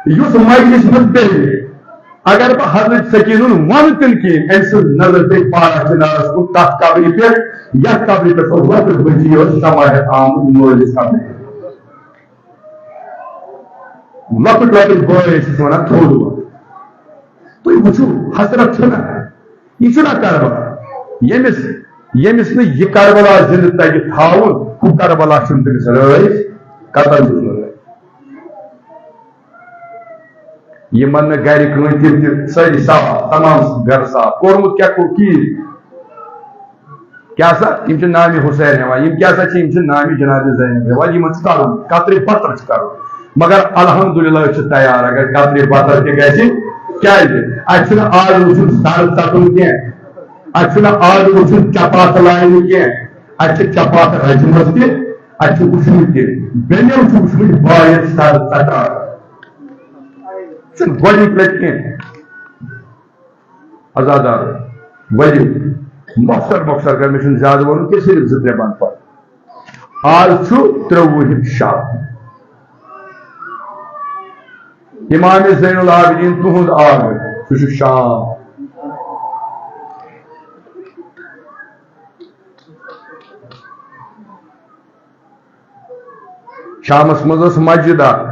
یُس مجلِس منٛز بیٚہہِ، اگر بہٕ حضرت سکیٖنُن وَنہٕ تِنہٕ کِہیٖنۍ، أمۍ سٕنٛز نظر پیٚیہِ پارہ چِنارَس کُن، تَتھ قبرِ پٮ۪ٹھ، یَتھ قبرِ پٮ۪ٹھ سُہ لۄکٕٹ بٔچی ٲس شمایَتھ آمٕژ مٲلِس قبرِ۔ لۄکٕٹۍ لۄکٕٹۍ بٲے ٲسِس وَنان تھوٚد وۄتھ۔ تُہۍ وٕچھِو، حسرت چھَنہ؟ یہِ چھُنہ کربلا؟ ییٚمِس، ییٚمِس نہٕ یہِ کربلا زِندٕ تَگہِ تھاوُن، ہُہ کربلا چھُنہٕ تٔمِس رٲضۍ، قطعاً چھُس نہٕ رٲضۍ۔ یِمن نہٕ گرِ کٕہٕنۍ، تِم تہِ سٲری صاف، تمام گرٕ صاف۔ کوٚرمُت کیٛاہ کوٚر؟ کِہیٖنۍ۔ کیٛاہ سا؟ یِم چھِ نامِ حسین ہٮ۪وان۔ یِم کیٛاہ سا چھِ؟ یِم چھِ نامِ جناب زینب ہٮ۪وان۔ یِمن چھُ کَرُن، قطرِ بطر چھُ کَرُن۔ مگر الحمدللہ، أسۍ چھِ تیار، اگر قطرِ بطر تہِ گژھِ، کیازِ؟ اَسہِ چھُنہٕ آز وٕچھُن سر ژَٹُن کینٛہہ، اَسہِ چھُنہٕ آز وٕچھُن چپاتھ لاینہِ کینٛہہ، اَسہِ چھِ چپاتھ رچمٕژ تہِ، اَسہِ چھُ وٕچھمُت تہِ۔ بیٚنیو چھُ وٕچھمُت بایَس سر ژَٹان۔ یہِ چھُنہٕ گۄڈٕنِچ لَٹہِ کینٛہہ۔ عزادار، ؤلِو، مۄخصر مۄخصر کر، مےٚ چھُنہٕ زیادٕ وَنُن کینٛہہ، صرف زٕ ترٛےٚ بند پَر۔ آز چھُ ترٛۆوُہِم شب۔ امام زین العابدین تُہُنٛد آمُت، سُہ چھُ شام۔ شامس منٛز ٲس مسجد اکھ۔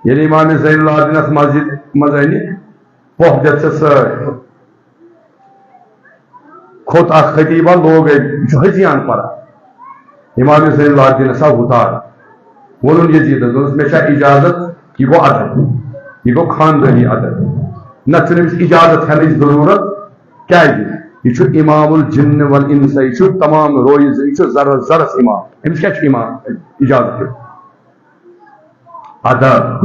ییٚلہِ امام زین العابدین اتھ مسجد منٛز انہِ، پۄپھ دِژ سۄ سۭتۍ۔ کھوٚت اکھ خطیبہ، لوگ أمۍ، یہِ چھُ حجیان پران۔ امام زین العابدینس آو ہُتار۔ ووٚنُن یزیدس، دوٚپنس، "مےٚ چھا اجازت؟" یہِ گوٚو ادب، یہِ گوٚو خاندٲنی ادب۔ نتہٕ چھُنہٕ أمِس اجازت ہٮ۪نٕچ ضروٗرت۔ کیازِ؟ یہِ چھُ امام الجن والانس، یہِ چھُ تمام رویز، یہِ چھُ ذرس ذرس امام۔ أمِس کیٛاہ چھُ امام اجازت دیُن؟ ادب۔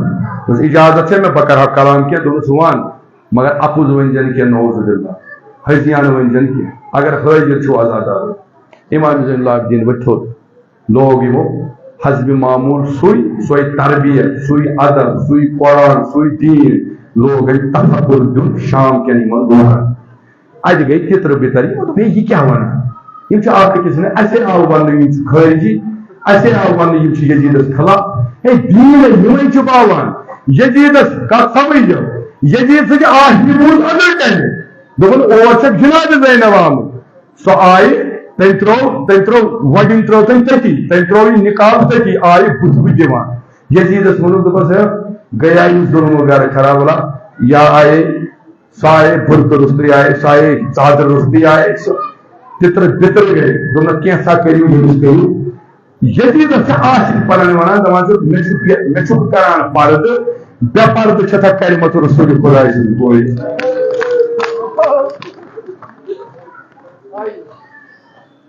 دوٚپُس، "اجازت چھےٚ مےٚ، بہٕ کرٕ ہا کلام کینٛہہ؟" دوٚپُس، "وَن، مگر اپُز ؤنۍ زٮ۪ن کینٛہہ، نعوذ باللہ۔ حٲضیانہٕ ؤنۍ زٮ۪ن کینٛہہ۔ اگر حٲضِر چھُو عزادار۔" امام زین العابدین ؤتھۍ تھوٚد۔ لوگ یِمو حسب معمول سُے، سۄے تربیت، سُے ادب، سُے قرآن، سُے دیٖن، لوگ أمۍ تفکر دیُن شام کٮ۪ن یِمن لوٗکن۔ اتہِ گٔے تِترٕ بِتر، یِمو دوٚپ، "ہے، یہِ کیٛاہ ونان؟ یِم چھِ اکھ أکِس نہٕ، اسے آو وننہٕ یِم چھِ خٲرجی، اسے آو وننہٕ یِم چھِ یزیدس خلاف۔ ہے، دیٖن یِمے چھِ باوان، یزیدس کتھ سمجھ دِو، یزید سۭتۍ آسہِ یہِ بوٗز اندر کنہِ۔" دوٚپُن، "اور چھکھ جناب زینب آمٕژ۔" سۄ آیہِ، تٔمۍ ترٛوو، تٔمۍ ترٛوو، وۄدِنۍ ترٛٲو تٔمۍ تٔتی، تٔمۍ ترٛوو یہِ نقاب تٔتی، آیہِ بُتھ بُتھ دِوان۔ یزیدس ووٚنُن، دوٚپُس، "ہے، گٔیا یہِ ظُلم و گرٕ خراب والا، یا آیے، سۄ آیے بُرقعہٕ روٚستُے آیے، سۄ آیے ژادر روٚستُے آیے، سۄ تِترٕ بِترٕ گٔے۔" دوٚپنَکھ، "کینٛژھا کٔرِو، ییٚمِس کٔرِو۔" یزیدس چھِ عاشق پنٕنۍ ونان، دپان چھُ، "مےٚ چھُ، مےٚ چھُ کران پردٕ، بے پردٕ چھِ تھا کلمت رسول خداے سٕنٛز کورِ۔"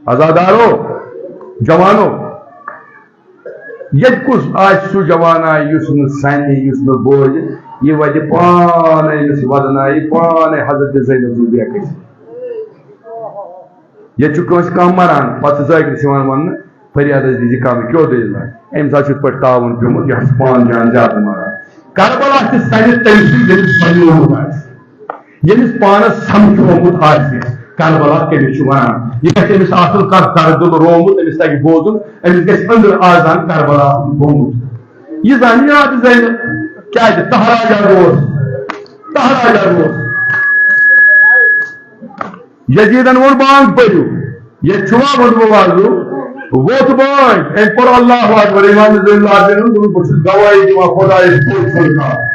عزادارو، جوانو، ییٚتہِ کُس آسہِ سُہ جوانا یُس نہٕ سنہِ، یُس نہٕ بوزِ، یہِ وَدِ پانے أمِس وَدنایہِ، پانے حضرت زینب سٕنٛز بیکٕے۔ ییٚتہِ چھُ کٲنٛسہِ کانٛہہ مَران، پَتہٕ چھُ ذٲکرَس یِوان وَننہٕ، "فریادَس دیٖزِ کَم، کیٛاہ دٔلیٖل وَنہِ؟ أمِس حظ چھُ یِتھ پٲٹھۍ تعاوُن پیوٚمُت، یہِ حظ چھُ پان جان زیادٕ مَران۔" کربلا تہِ سَنہِ تٔمۍ سٕے، ییٚمِس بنیومُت آسہِ۔ ییٚمِس پانَس سمکھیومُت آسہِ، کربلا کٔمِس چھُ وَنان؟ یہِ گژھِ أمِس آسُن کانٛہہ دردُل روومُت، أمِس تَگہِ بوزُن، أمِس گژھِ أنٛدرٕ آسان کربلا آسُن گوٚمُت۔ یہِ زانہِ یاد زینب، کیٛازِ تہراجا گوس، تہراجا گوس۔ یزیدن ووٚن، "بانگ پٔرِو۔" ییٚتہِ چھُوا ووٚنمُت وازُ؟ ووٚتھ بانگ، أمۍ پوٚر اللہ اکبر، امام زین العابدین دوٚپُن، "بہٕ چھُس گواہی دِوان خدایس پوٚز چھُنہٕ کانٛہہ۔"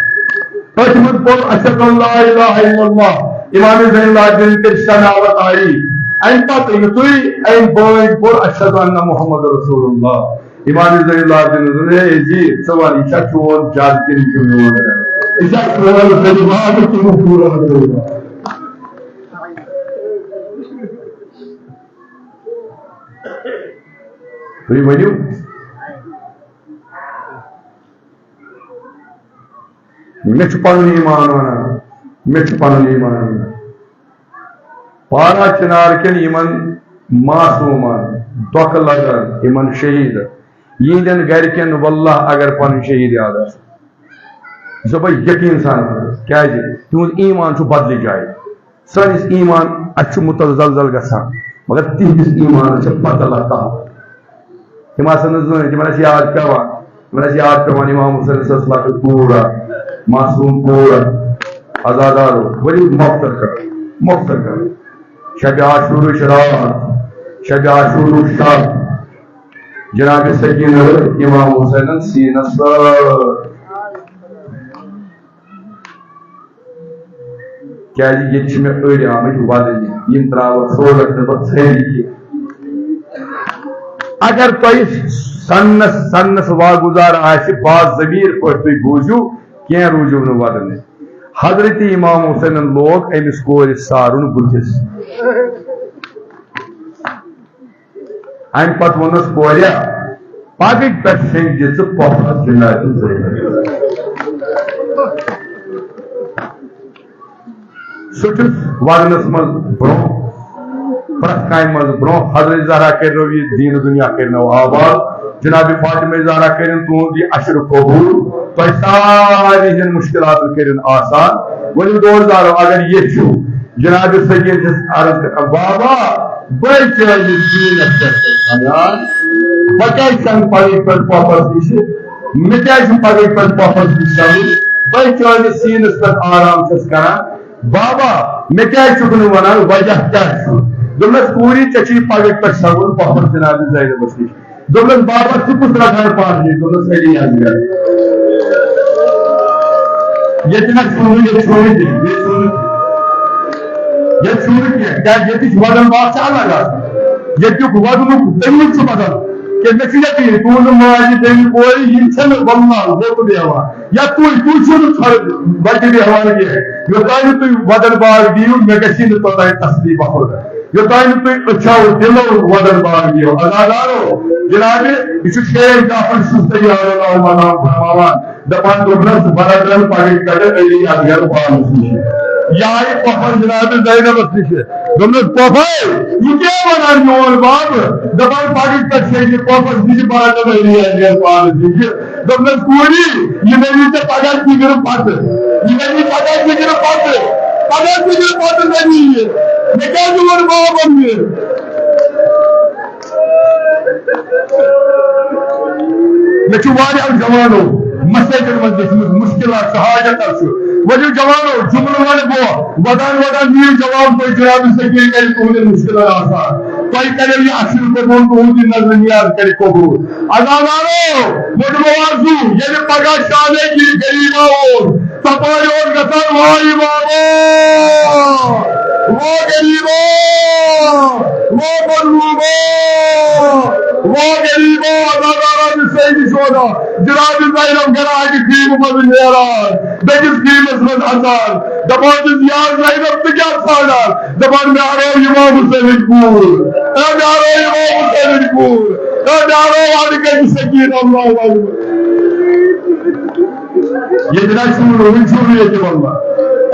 أتھۍ منٛز پوٚر، "اشہد ان لا الہ الا اللہ۔" امام زین العابدین کٔر شناوت آیی۔ امہِ پتہٕ یُتھُے أمۍ بٲنۍ پوٚر، "اشہد ان محمد رسول اللہ۔" امام زین العابدین دوٚپ، "ہے عزیز، ژٕ وَن، یہِ چھا چون جد کِنہٕ یہِ چھُ میون جد؟ یہِ چھا سون ذمہٕ وار کِنہٕ پوٗرٕ ذمہٕ وار؟" تُہۍ ؤنِو۔ مےٚ چھُ پنُن ایمان ونان، مےٚ چھُ پنُن ایمان ونان۔ پارا چنار کٮ۪ن یِمن معصومن، دۄکھٕ لگن، یِمن شہیدن، یِہنٛدٮ۪ن گرِکٮ۪ن واللہ اگر پنٕنۍ شہید یاد آسن، زِ بہٕ یقین سان ونہٕ، کیازِ تِہُنٛد ایمان چھُ بدلہِ جایہِ۔ سٲنِس ایمان، اَسہِ چھُ مُتزلزل گژھان، مگر تِہنٛدِس ایمانس چھِ بدل اکھ کہاوت۔ تِم آسن نہٕ زٕہٕنۍ، تِمن آسہِ یاد پٮ۪وان، تِمن آسہِ یاد پٮ۪وان، امام حسینس ٲس لۄکٕٹ کوٗر اکھ، معصوم کوٗر اکھ، عزادارو، ؤلِو مۄختصر کرو، مۄختصر کرو۔ شبِ عاشورٕچ راتھ، شبِ عاشورُک شب، جناب سکینہ رٔٹھ امام حسینن سیٖنس سۭتۍ۔ کیازِ ییٚتہِ چھِ مےٚ أڑۍ آمٕتۍ وَدنہِ، یِم ترٛاوَکھ سورَکھ نہٕ پَتہٕ ژھرِ کینٛہہ۔ اگر تۄہہِ سَنَس، سَنَس واگُزار آسہِ، باضمیٖر پٲٹھۍ تُہۍ بوٗزِو، کینٛہہ روٗزِو نہٕ وَدنہِ۔ حضرت امام حسینَن لوگ أمِس کورِ سارُن بٕتھِس۔ امہِ پتہٕ ووٚنُس، "کورِ، پگٕکۍ پٮ۪ٹھ شیٚنگہِ ژٕ پۄپھس جناب زینب۔ سُہ چھُس ودنس منٛز برونٛہہ، پرٛٮ۪تھ کامہِ منٛز برونٛہہ۔ حضرت زہرا کٔرنو یہِ دیٖن دُنیا کٔرنو آباد، جناب فاطمہ زہرا کٔرِن تُہُنٛد یہِ عشر قبوٗل، تۄہہِ سارنٕے ہٕنٛدٮ۪ن مُشکِلاتن کٔرِن آسان۔ ؤلِو دوستارو، اگر یہِ چھُ، جناب سید چھَس عرض کران، بابا، بہٕ کیٛازِ زیٖنَس پٮ۪ٹھ چھَس کھنان؟ بہٕ کیٛازِ چھَنہٕ پگہٕکۍ پٮ۪ٹھ پۄپھس نِش؟ مےٚ کیٛازِ چھُ پگہٕکۍ پٮ۪ٹھ پۄپھس نِش کھنُن؟ بہٕ کیٛازِ سیٖنَس پٮ۪ٹھ آرام چھَس کران؟ بابا، مےٚ کیٛازِ چھُکھ نہٕ وَنان، وجہ کیٛاہ چھُ؟ دوٚپنَس، کوٗری، ژےٚ چھُے پگہٕکۍ پٮ۪ٹھ سَگُن پۄپھس جناب زینبَس نِش۔ دوٚپنَس، بابا، ژٕ کُس رَٹان پانہٕ چھُے؟ دوٚپنَس، علی اصغر۔ ییٚتہِ نہ چھُنہٕ، ییٚتہِ چھُنہٕ کینٛہہ، ییٚتہِ چھُنہٕ، ییٚتہِ چھُنہٕ کینٛہہ۔ کیٛازِ ییٚتِچ وَدَن باکھ چھِ الگ آسان۔ ییٚتیُک وَدنُک طریٖقہٕ چھُ بدل۔ کہِ مےٚ چھُ یقیٖن، تُہٕنٛز ماجہِ بیٚنہِ کورِ، یِم چھَنہٕ واللہ لوٚت بیٚہوان۔ یا تُہۍ، تُہۍ چھِو نہٕ ژھۄرٕ بَچہِ بیٚہوان کینٛہہ۔ یوٚتام نہٕ تُہۍ وَدَن باغ دِیِو، مےٚ گژھِ نہٕ توٚتام تسلی بخُر۔ یوٚتام نہٕ تُہۍ أچھو دِلو وَدَن باغ دِیِو۔ عزادارو، جناب، یہِ چھُ شیخ جعفر شُستری رضی اللہ عنہ فرماوان، دَپان دوٚپنَس، بہٕ رَٹَن پگہٕکۍ پٮ۪ٹھٕ علی اصغر پانَس نِش۔ یہِ آیہِ پۄپھَس جناب زینبَس نِش۔ دوٚپنَس، پۄپھے، یہِ کیٛاہ وَنان میون باب؟ دَپان، پگہٕکۍ پٮ۪ٹھ چھِ یہِ پۄپھَس نِش بہٕ رَٹَن علی اصغر پانَس نِش۔ دوٚپنَس، کوٗری، یہِ نَنی ژےٚ پگاہ فِکرِ پَتہٕ۔ یہِ نَنی پگاہ فِکرِ پَتہٕ۔ پگاہ فِکرِ پَتہٕ نَنی یہِ۔ مےٚ کیٛازِ ووٚن بابَن یہِ؟ مےٚ چھُ واریاہو جوانو مسجدن منٛز لیٚچھمٕژ، مُشکِلات چھُ، حاجت چھُ۔ ؤلِو جوانو، جملہٕ وَنہٕ بہٕ، وَدان وَدان دِیِو جواب، تُہۍ جناب سکیٖن کَرِ تُہٕنٛدٮ۪ن مُشکِلن آسان۔ تۄہہِ کَریو یہِ اَصٕل قبوٗل، تُہُنٛد یہِ نظر نیاز کَرِ قبوٗل۔ عزادارو، وۄنۍ گوٚو آز زُو، ییٚلہِ پگاہ شانے گِرِ غریٖبا اوس، تپٲرۍ اوس گژھان، واے بابا، وہ غریبا، وہ مظلوما، وہ غریبا۔ عزادارو، سید شہدا، جناب زینب گرا اکہِ خیمہٕ منٛز نیران، بیٚکِس خیمس منٛز اژان، دپان چھِس، یا زینب، ژٕ کیٛاہ ژھانڈان؟ دپان، مےٚ ہراو امام حسینٕچ کوٗر، اے، مےٚ ہراو امام حسینٕچ کوٗر، اے، مےٚ ہراو اَنہٕ کَنہِ سکیٖن اللہ والہِ۔ ییٚتہِ نہ چھُنہٕ، وٕنہِ چھُنہٕ ییٚتہِ واللہ۔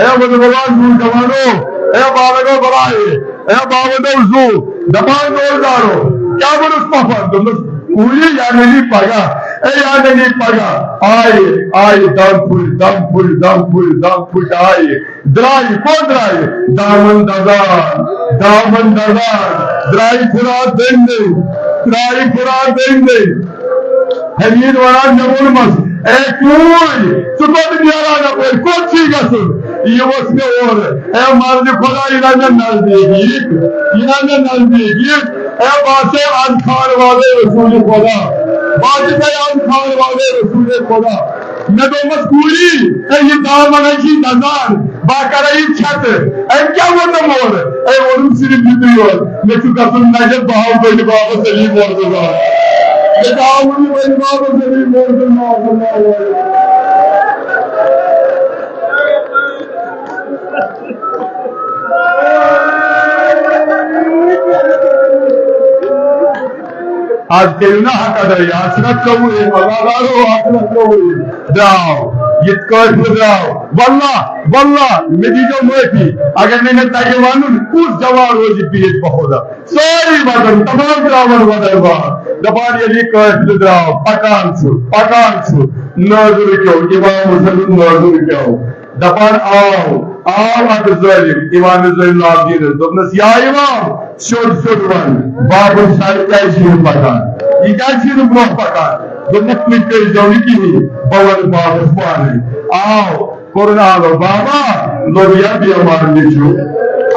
اے، وۄنۍ وَلہٕ حظ، وٕنہِ جوانو، اے، بالغو برائے، اے، باوندو زُو، دپان دوستارو، کیٛاہ ووٚنُس پۄپھن؟ دوٚپنَس، کوٗری، یا ننی پگاہ، اے، یا ننی پگاہ۔ آیہِ، آیہِ، دم پھُلۍ، دم پھُلۍ، دم پھُلۍ، دم پھُلۍ آیہِ۔ درٛایہِ، کوٚت درٛایہِ؟ دامن دزان، دامن دزان۔ درٛایہِ فِرات دٔنٛدۍ دٔنٛدۍ، درٛایہِ فِرات دٔنٛدۍ دٔنٛدۍ۔ حمید وَنان، مےٚ ووٚنمَس، اے کوٗرۍ، ژٕ کوٚت نیران اَپٲرۍ؟ کوٚت چھُے گژھُن؟ یہِ ووٚتھ مےٚ اورٕ۔ اے مرد خدا، یہِ نہ مےٚ نزدیٖک یِکھ، یہِ نہ مےٚ نزدیٖک یِکھ۔ اے بہٕ ہسا آز خان والے رسول خدا، بہٕ ہسا آز خان والے رسول خدا۔ مےٚ دوٚپمَس، کوٗری، اے یہِ دامن ہے چھُے دزان، بہٕ ہا کرے یہِ چھتہٕ۔ أمۍ کیٛاہ ووٚنُم اورٕ؟ أمۍ ووٚنُم صرف یِتُے یوت، مےٚ چھُ گژھُن نجف، بہٕ ہاوٕ بٔلۍ بابس علی مرتضی۔ مےٚ چھُ ہاوُن یہِ بٔلۍ بابس علی مرتضی۔ آز کٔرِو نا حق ادا، آز چھُنہ ژوٚوُہِم، عزادارو، آز چھُنہ ژوٚوُہِم۔ درٛاو، یہِ قٲفلہٕ درٛاو۔ واللہ، واللہ، مےٚ دیٖزیو معٲفی، اگر نہٕ مےٚ تَگہِ وَنُن، کُس جوان روزِ پیٖر بخدا؟ سٲری وَدَن، تمام ترٛاوَن وَدَن بار۔ دَپان ییٚلہِ یہِ قٲفلہٕ درٛاو، پَکان چھُ، پَکان چھُ، نٲظرٕ کیو، اِمام حسنُن نٲظرٕ کیو۔ دپان آو، آو اکھ ظٲلِم، امام زین العابدینس۔ دوٚپنس، یا امام، سیوٚد سیوٚد ون، بابُن سر کیازِ چھُنہٕ پکان؟ یہِ کیازِ چھُنہٕ برونٛہہ پکان؟ دوٚپنس، تُہۍ کٔرۍزیو نہٕ کِہیٖنۍ، بہٕ ونہٕ بابس پانے۔ آو، کوٚرُن آلو، بابا، لوٚگ یا بیمار نیٚچو،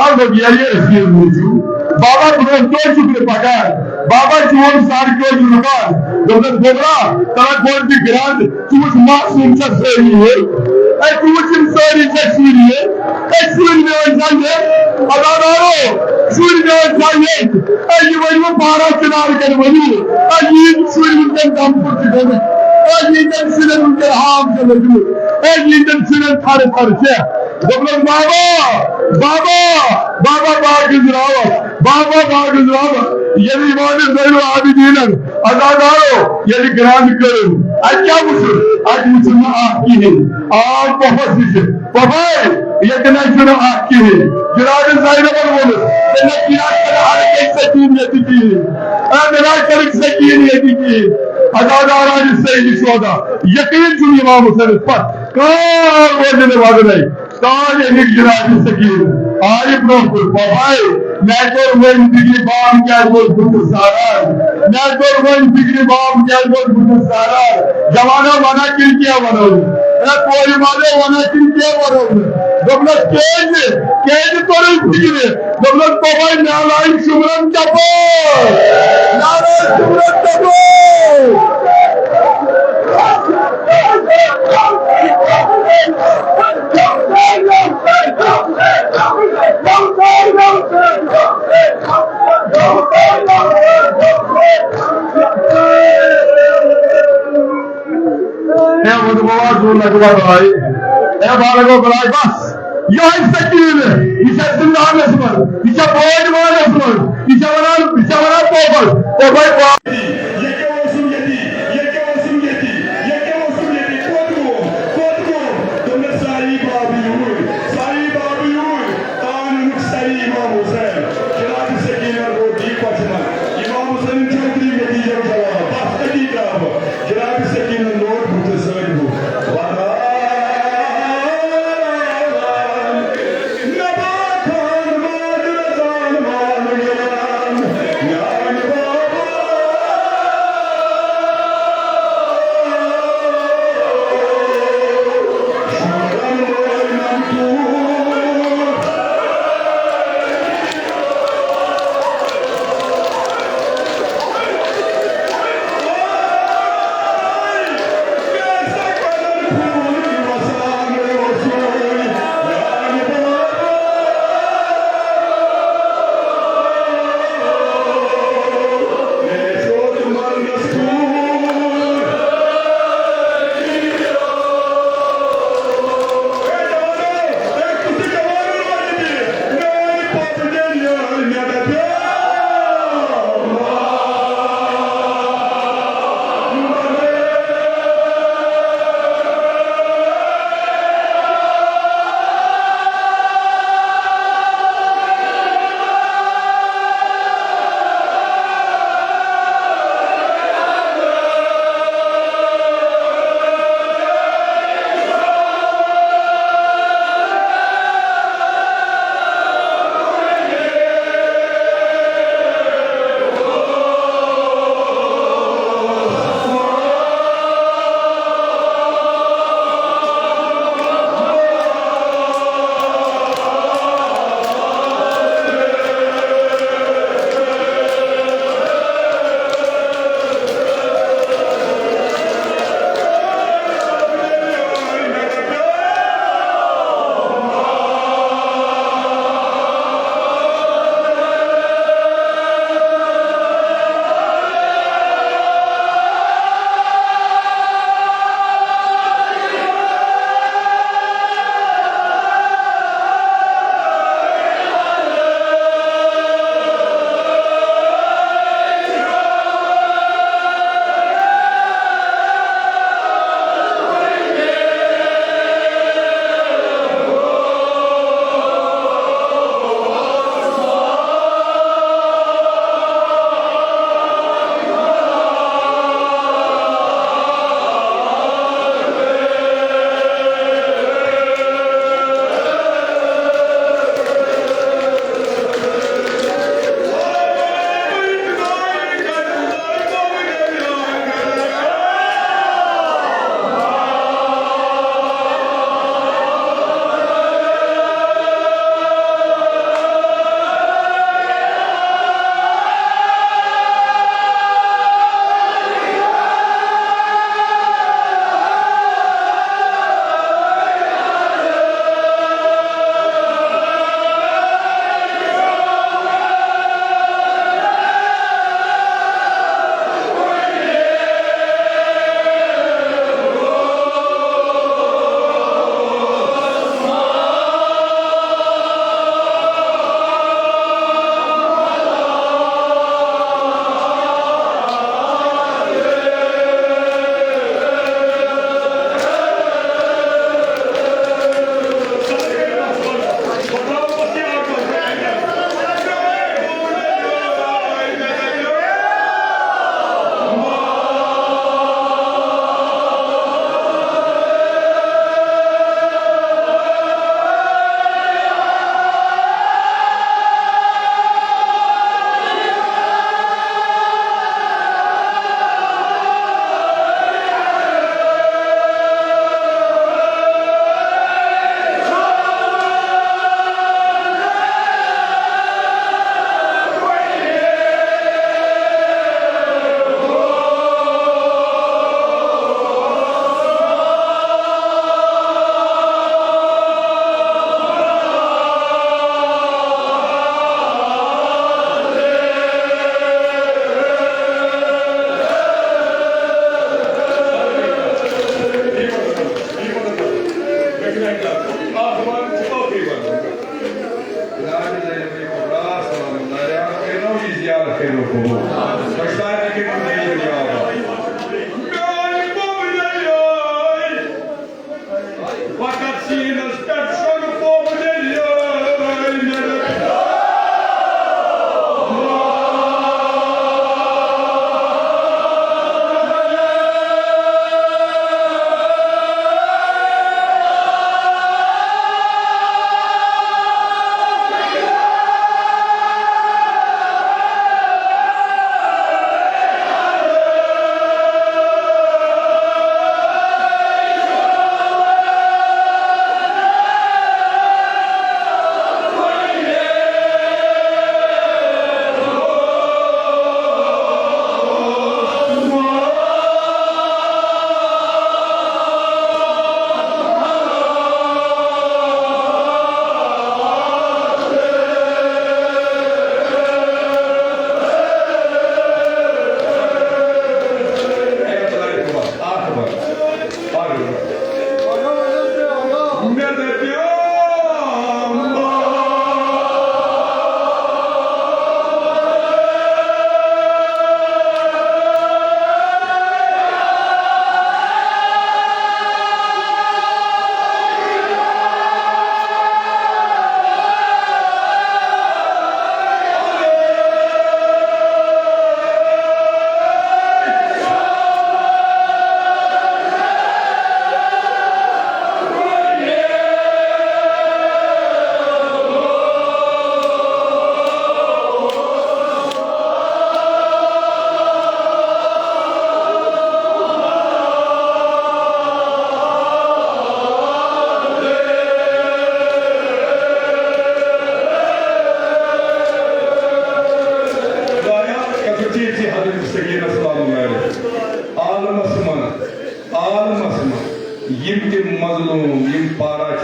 آ، لوٚگ یا یہِ اسیٖر نیٚچو۔ بابا، برونٛہہ کیازِ چھُکھ نہٕ پکان؟ بابا، چون سر کیازِ رُکان؟ دوٚپنس، گوٚبرا، ترا گۄڈٕ دِ گرٛنٛد، ژٕ وٕچھ معصوم چھا سٲری ییٚتہِ؟ اے، ژٕ وٕچھ یِم سٲری چھا شُرۍ ییٚتہِ؟ اے، شُرۍ مےٚ ٲسۍ زن ییٚتہِ۔ عزادارو، شُرۍ مےٚ ٲسۍ زن ییٚتہِ۔ اے، یہِ ؤنِو پارا چنار کَنہِ ؤنِو۔ اے، یِہِنٛدۍ شُرۍ وٕنکٮ۪ن دم پھوٚٹ چھِ گٔمٕتۍ۔ اے، یِہِنٛدٮ۪ن شُرٮ۪ن وٕنکٮ۪ن ہام چھِ لٔجمٕژ۔ اے، یِہِنٛدٮ۪ن شُرٮ۪ن تھرٕ تھرٕ چھےٚ۔ دوٚپنس، بابا، بابا، بابا، باغ گٔنٛزراوس، بابا، باغ گٔنٛزراوس۔ ییٚلہِ امام زین العابدینن عزادارو ییٚلہِ گرٛنٛد کٔرٕن، اتہِ کیٛاہ وُچھُن؟ اتہِ وُچھُن نہٕ اکھ کِہیٖنۍ۔ آو پۄپھس نِش، پۄپھے، ییٚتہِ نَے چھُنہٕ اکھ کِہیٖنۍ۔ جناب زینبن ووٚنُس، ژےٚ نَے کیٛاہ چھَنہٕ ہر أکۍ سکیٖن ییٚتہِ کِہیٖنۍ۔ اے مےٚ نَے کٔرٕکھ سکیٖن ییٚتہِ کِہیٖنۍ۔ عزادار آیہِ سید شہدا۔ یقیٖن چھُم امام حسینس پتھ کانٛہہ روزِ نہٕ وغٲرے۔ تاج امیٖر جناب سکیٖن آیہِ برٛونٛہہ کُن، پۄپھے، مےٚ کوٚر وۄنۍ فِکرِ باب کیٛازِ گوٚژھ بہٕ تہِ ساران؟ مےٚ کوٚر وۄنۍ فِکرِ باب کیٛازِ گوٚژھ بہٕ تہِ ساران؟ جوانا وَنان کِنہٕ کینٛہہ وَنو نہٕ؟ اے کورِ ماجو وَنان کِنہٕ کینٛہہ وَنو نہٕ؟ دوٚپنَس کیٛازِ؟ کیٛازِ توٚرُے فِکرِ؟ دوٚپنَس پۄپھے، نالایہِ شُمرَن چَپٲرۍ، نالایہِ شُمرَن چَپٲرۍ۔ ہے، وۄنۍ گوٚو آز زوٗن لگہِ وۄنۍ بلاے۔ ہے، بہٕ لگو بلاے، بس۔ یِہوٚے سکیٖنہٕ، یہِ چھےٚ زِندانَس منٛز، یہِ چھےٚ بٲے مٲلِس منٛز، یہِ چھےٚ وَنان، یہِ چھےٚ وَنان پوپَس، پوپَے پا-، ییٚکیٛاہ اوسُم ییٚتی، ییٚکیٛاہ اوسُم ییٚتی، ییٚکیٛاہ اوسُم ییٚتی، کوٚت گوٚو، کوٚت گوٚو؟ دوٚپنَس، ساری بابہٕ یوٗرۍ، ساری بابہٕ یوٗرۍ، تان اوٚنُکھ ساری امام حسین۔ جناب سکیٖنَن روٚٹ یہِ پَژھِ منٛز۔ امام حسین چھُ ترٛیٚیہِ ؤری یہِ جواب، بَس أتی درٛاو بہٕ۔ جناب سکیٖنَن لوگ بُتھِس سۭتۍ بُتھ۔ وَدان، نبا خان، ماجرا خان، مانگان، میٛانہِ بابا۔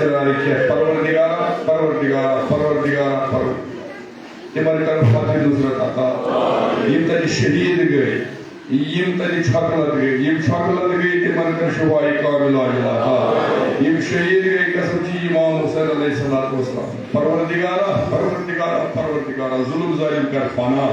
پروردگارا، پروردگارا، پروردگارا، پرور-، تِمن کر فتح نصرت عطا۔ یِم تتہِ شہید گٔے، یِم تتہِ چھۄکہٕ لد گٔے، یِم چھۄکہٕ لد گٔے، تِمن کر شفاء کاملہ عاجلہ عطا۔ یِم شہید گٔے، قسم چھِ امام حسین علیہ الصلوۃ والسلام۔ پروردگارا، پروردگارا، پروردگارا، ظلم ظالم کر فنا،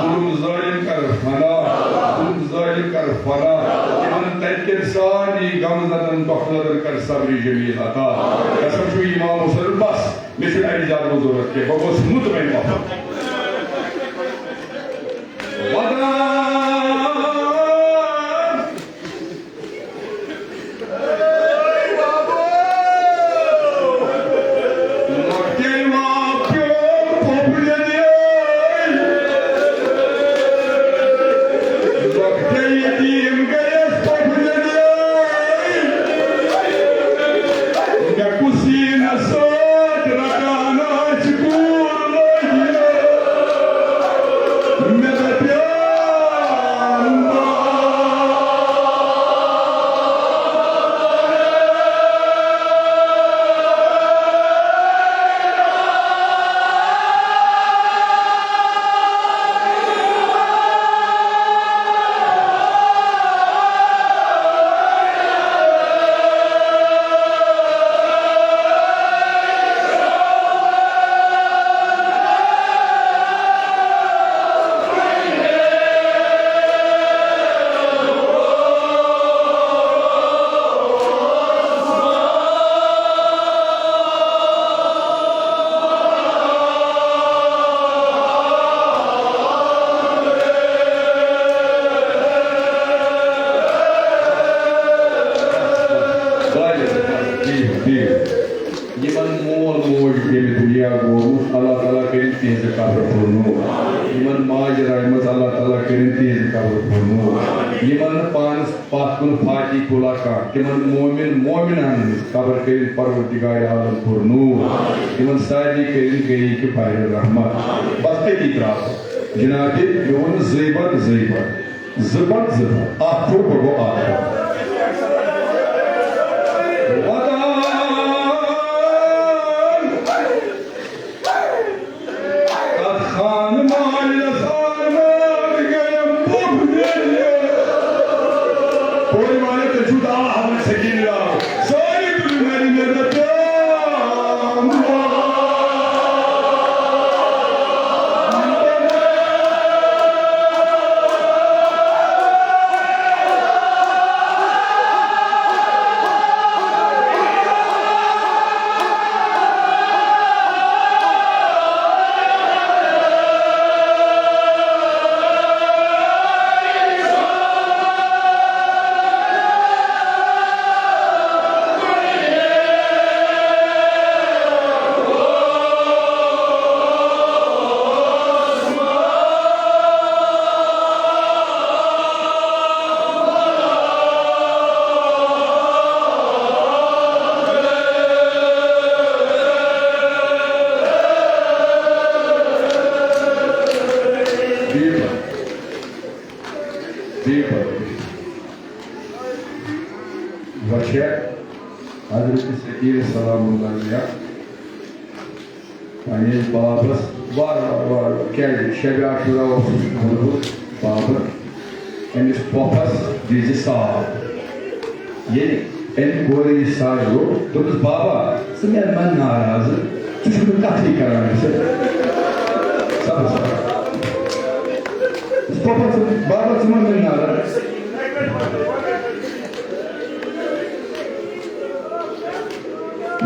ظلم ظالم کر فنا، ظلم ظالم کر فنا۔ تِمن تتہِ کٮ۪ن سارنٕے غم زدن، دۄکھ لدن کر صبر جمیل عطا۔ قسم چھُ امام حسین، بس، مےٚ چھُنہٕ اَمہِ زیادٕ وۄنۍ ضروٗرت کینٛہہ، بہٕ گوس مطمئن محمد۔ ودان۔ لۄکٹے ما پیوٚو پۄپھلہِ دِیَے۔ لۄکٹے یتیٖم گٔیَس پۄپھلہِ دِیَے۔ مےٚ کُس یی نہٕ سۭتۍ رٹان آسہِ کوٗر لٲگِتھ۔ مےٚ دَپیٛاو یِمن مول موج ییٚمہِ دُنیا گوٚومُت، اللہ تعالیٰ کٔرِن تِہنٛزِ قبرٕ پُر نوٗر۔ یِمن ماجہِ رحمژ، اللہ تعالیٰ کٔرِن تِہنٛزِ قبرٕ پُر نوٗر۔ یِمن نہٕ پانس پتھ کُن فاتح کولا کانٛہہ، تِمن مومن مومنن ہٕنٛز قبر کٔرِن پروردگار عالم پُر نوٗر۔ تِمن سارنٕے کٔرِن گرِکۍ بحر رحمت۔ بس أتی ترٛاوو۔ جناب، مےٚ ووٚن زٕے بتہٕ، زٕے بتہٕ۔ زٕ پتہٕ زٕ پتہٕ، اکھ پھوٚر، بہٕ گوٚو اکھ پھوٚر۔ ودان۔ تتھ خان مالِنس آرمان گٔیم بُک دِنہِ۔ پوری والے تیٚلہِ چھُو دعا ہاوان سکیٖن راو۔ سٲری تُلِو نرِ مےٚ دَپیٛاو۔ وچھے حضرت سکین سلام اللہ علیہ پننِس بابس وار وار وار وار، کیازِ شبِ عاشورہ اوسُس ووٚنمُت بابن أمِس پۄپھس دِزِ سال۔ ییٚلہِ أمۍ کوٚر یہِ سال روٚٹ، دوٚپُس، "بابا، ژٕ مےٚ مَن ناراض، ژٕ چھُکھ نہٕ کَتھٕے کران مےٚ سۭتۍ۔" سبز۔ دوٚپُس، "پۄپھا، ژٕ، بابا، ژٕ مَن مےٚ ناراض۔"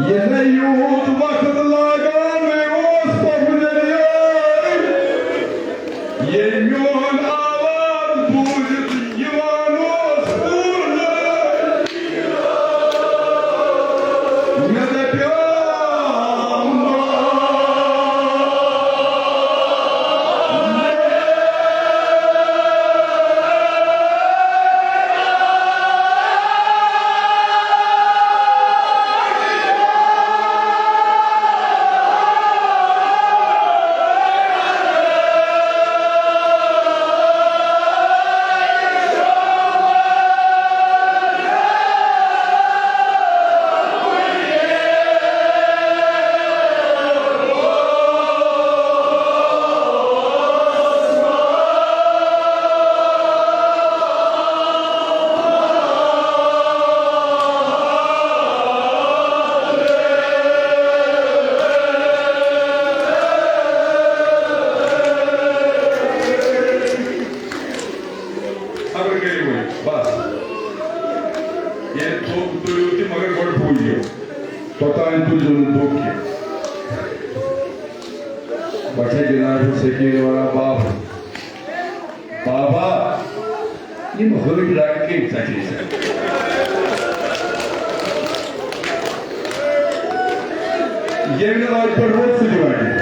ییٚلہِ یوٗت وقت لاگان مےٚ اوس پۄپھٕ دٔریاے، ییٚلہِ میون آواز بوٗزِتھ یِوان اوس پوٗرٕ، مےٚ دَپیٛاو، پٮ۪ٹھٕ جناب سکیٖن وَنان، بابا، بابا، یِم ہٕنٛدۍ رَٹہٕ کٔمۍ ژَٹہِ ژےٚ؟ ییٚمہِ نہٕ أتھۍ پٮ۪ٹھ روٗد سُہ تہِ وَنہِ۔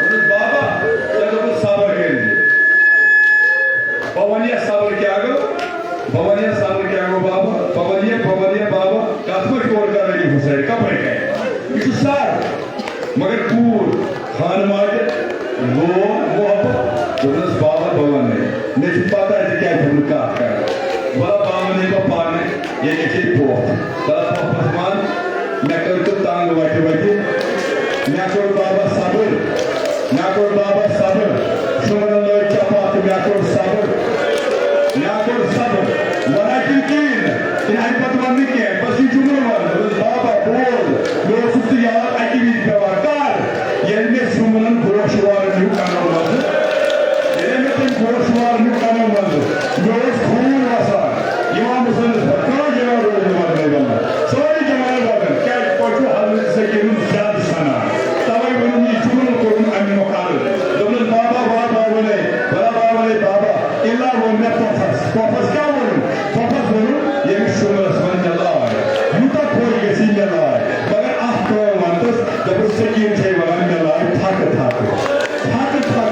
دوٚپُس، بابا، ژےٚ دوٚپُتھ صبر کٔرۍ زِ۔ بہٕ وَنہٕ یا صبر کیٛاہ گوٚو؟ بہٕ وَنہٕ یا صبر کیٛاہ گوٚو بابا؟ بہٕ وَنہٕ یا، بہٕ وَنہٕ یا بابا، کَتھ پٲٹھۍ کوٚر کَرٕ علی حُسین؟ کَپٲرۍ کَرِ؟ یہِ چھُ سَر۔ مگر کوٗر، خانہٕ ماجہِ، لول، محبت، دوٚپنَس، بابا، بہٕ وَنَے۔ مےٚ چھِ پَتہ ژٕ کیٛازِ چھُکھ نہٕ کَتھ کَران۔ وَلہٕ بابا نِمہٕ بہٕ پانَے، ییٚتہِ چھے پۄپھ۔ وَلہٕ پۄپھَس وَن، مےٚ کٔر ژٕ تنٛگ وَتہِ وَتہِ۔ مےٚ کوٚر بابا صبر، مےٚ کوٚر بابا صبر۔ شُمرَن لٲج چپاتھ تہٕ مےٚ کوٚر صبر۔ مےٚ کوٚر صبر۔ وَنان کِنہٕ کِہیٖنۍ نہٕ؟ کِنہٕ اَمہِ پَتہٕ وَنہٕ نہٕ کینٛہہ؟ بَس یہِ جُملہٕ وَن۔ دوٚپُس، بابا، بوز، مےٚ اوسُکھ ژٕ یاد اَکہِ وِزِ پٮ۪وان۔ کَر؟ ییٚلہِ مےٚ شُملَن گوشوارَن ہیوٗ کَنَو منٛزٕ، ییٚلہِ مےٚ تٔمۍ گوشوارَن ہیوٗ کَنَو منٛزٕ، مےٚ اوس خوٗن وَسان۔ اِمام حُسینَس پٮ۪ٹھ کانٛہہ جماعت روزِ نہٕ بدلے بدلے۔ سٲری جماعت بدلن۔ کیٛازِ تۄہہِ چھُو حضرت سکیٖنُن زیادٕ سَنان۔ تَوَے ووٚنُم یہِ جُملہٕ کوٚرُن اَمہِ مۄکھٕ عرض۔ دوٚپنَس، بابا، بابا وَنے، بابا وَنے، بابا، اِلا ووٚن مےٚ پۄپھَس۔ پۄپھَس کیٛاہ ووٚنُن؟ پۄپھَس ووٚنُن، ییٚمِس شُملَس منٛز مےٚ لاے۔ یوٗتاہ خۄش گژھی مےٚ لاے۔ مگر اَکھ کٲم وَن تہٕ دَپُس، سکیٖن چھے وَنان، مےٚ لاے پھَکہٕ پھَکہٕ۔ پھَکہٕ پھَکہٕ۔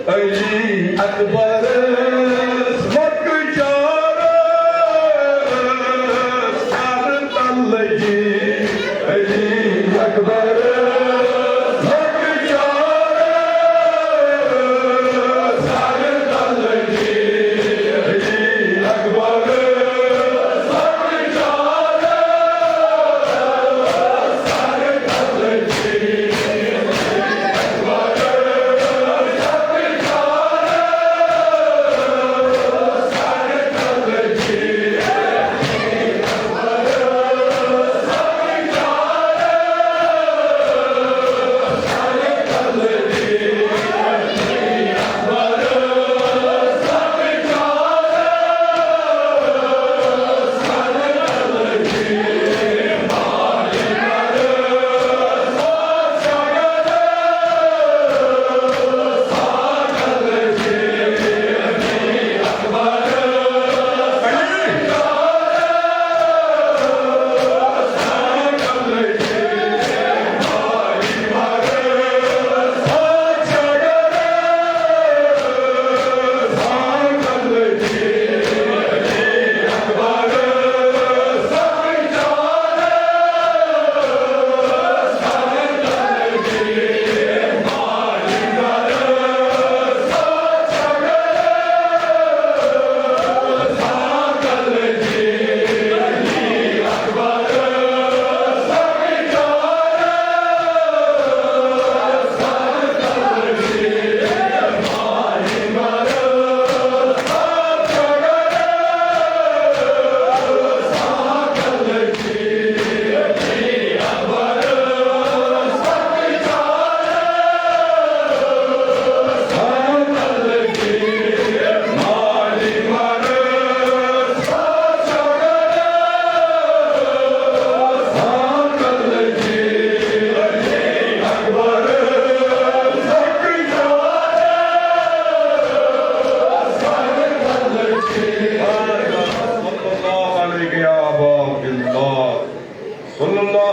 علی اکبر۔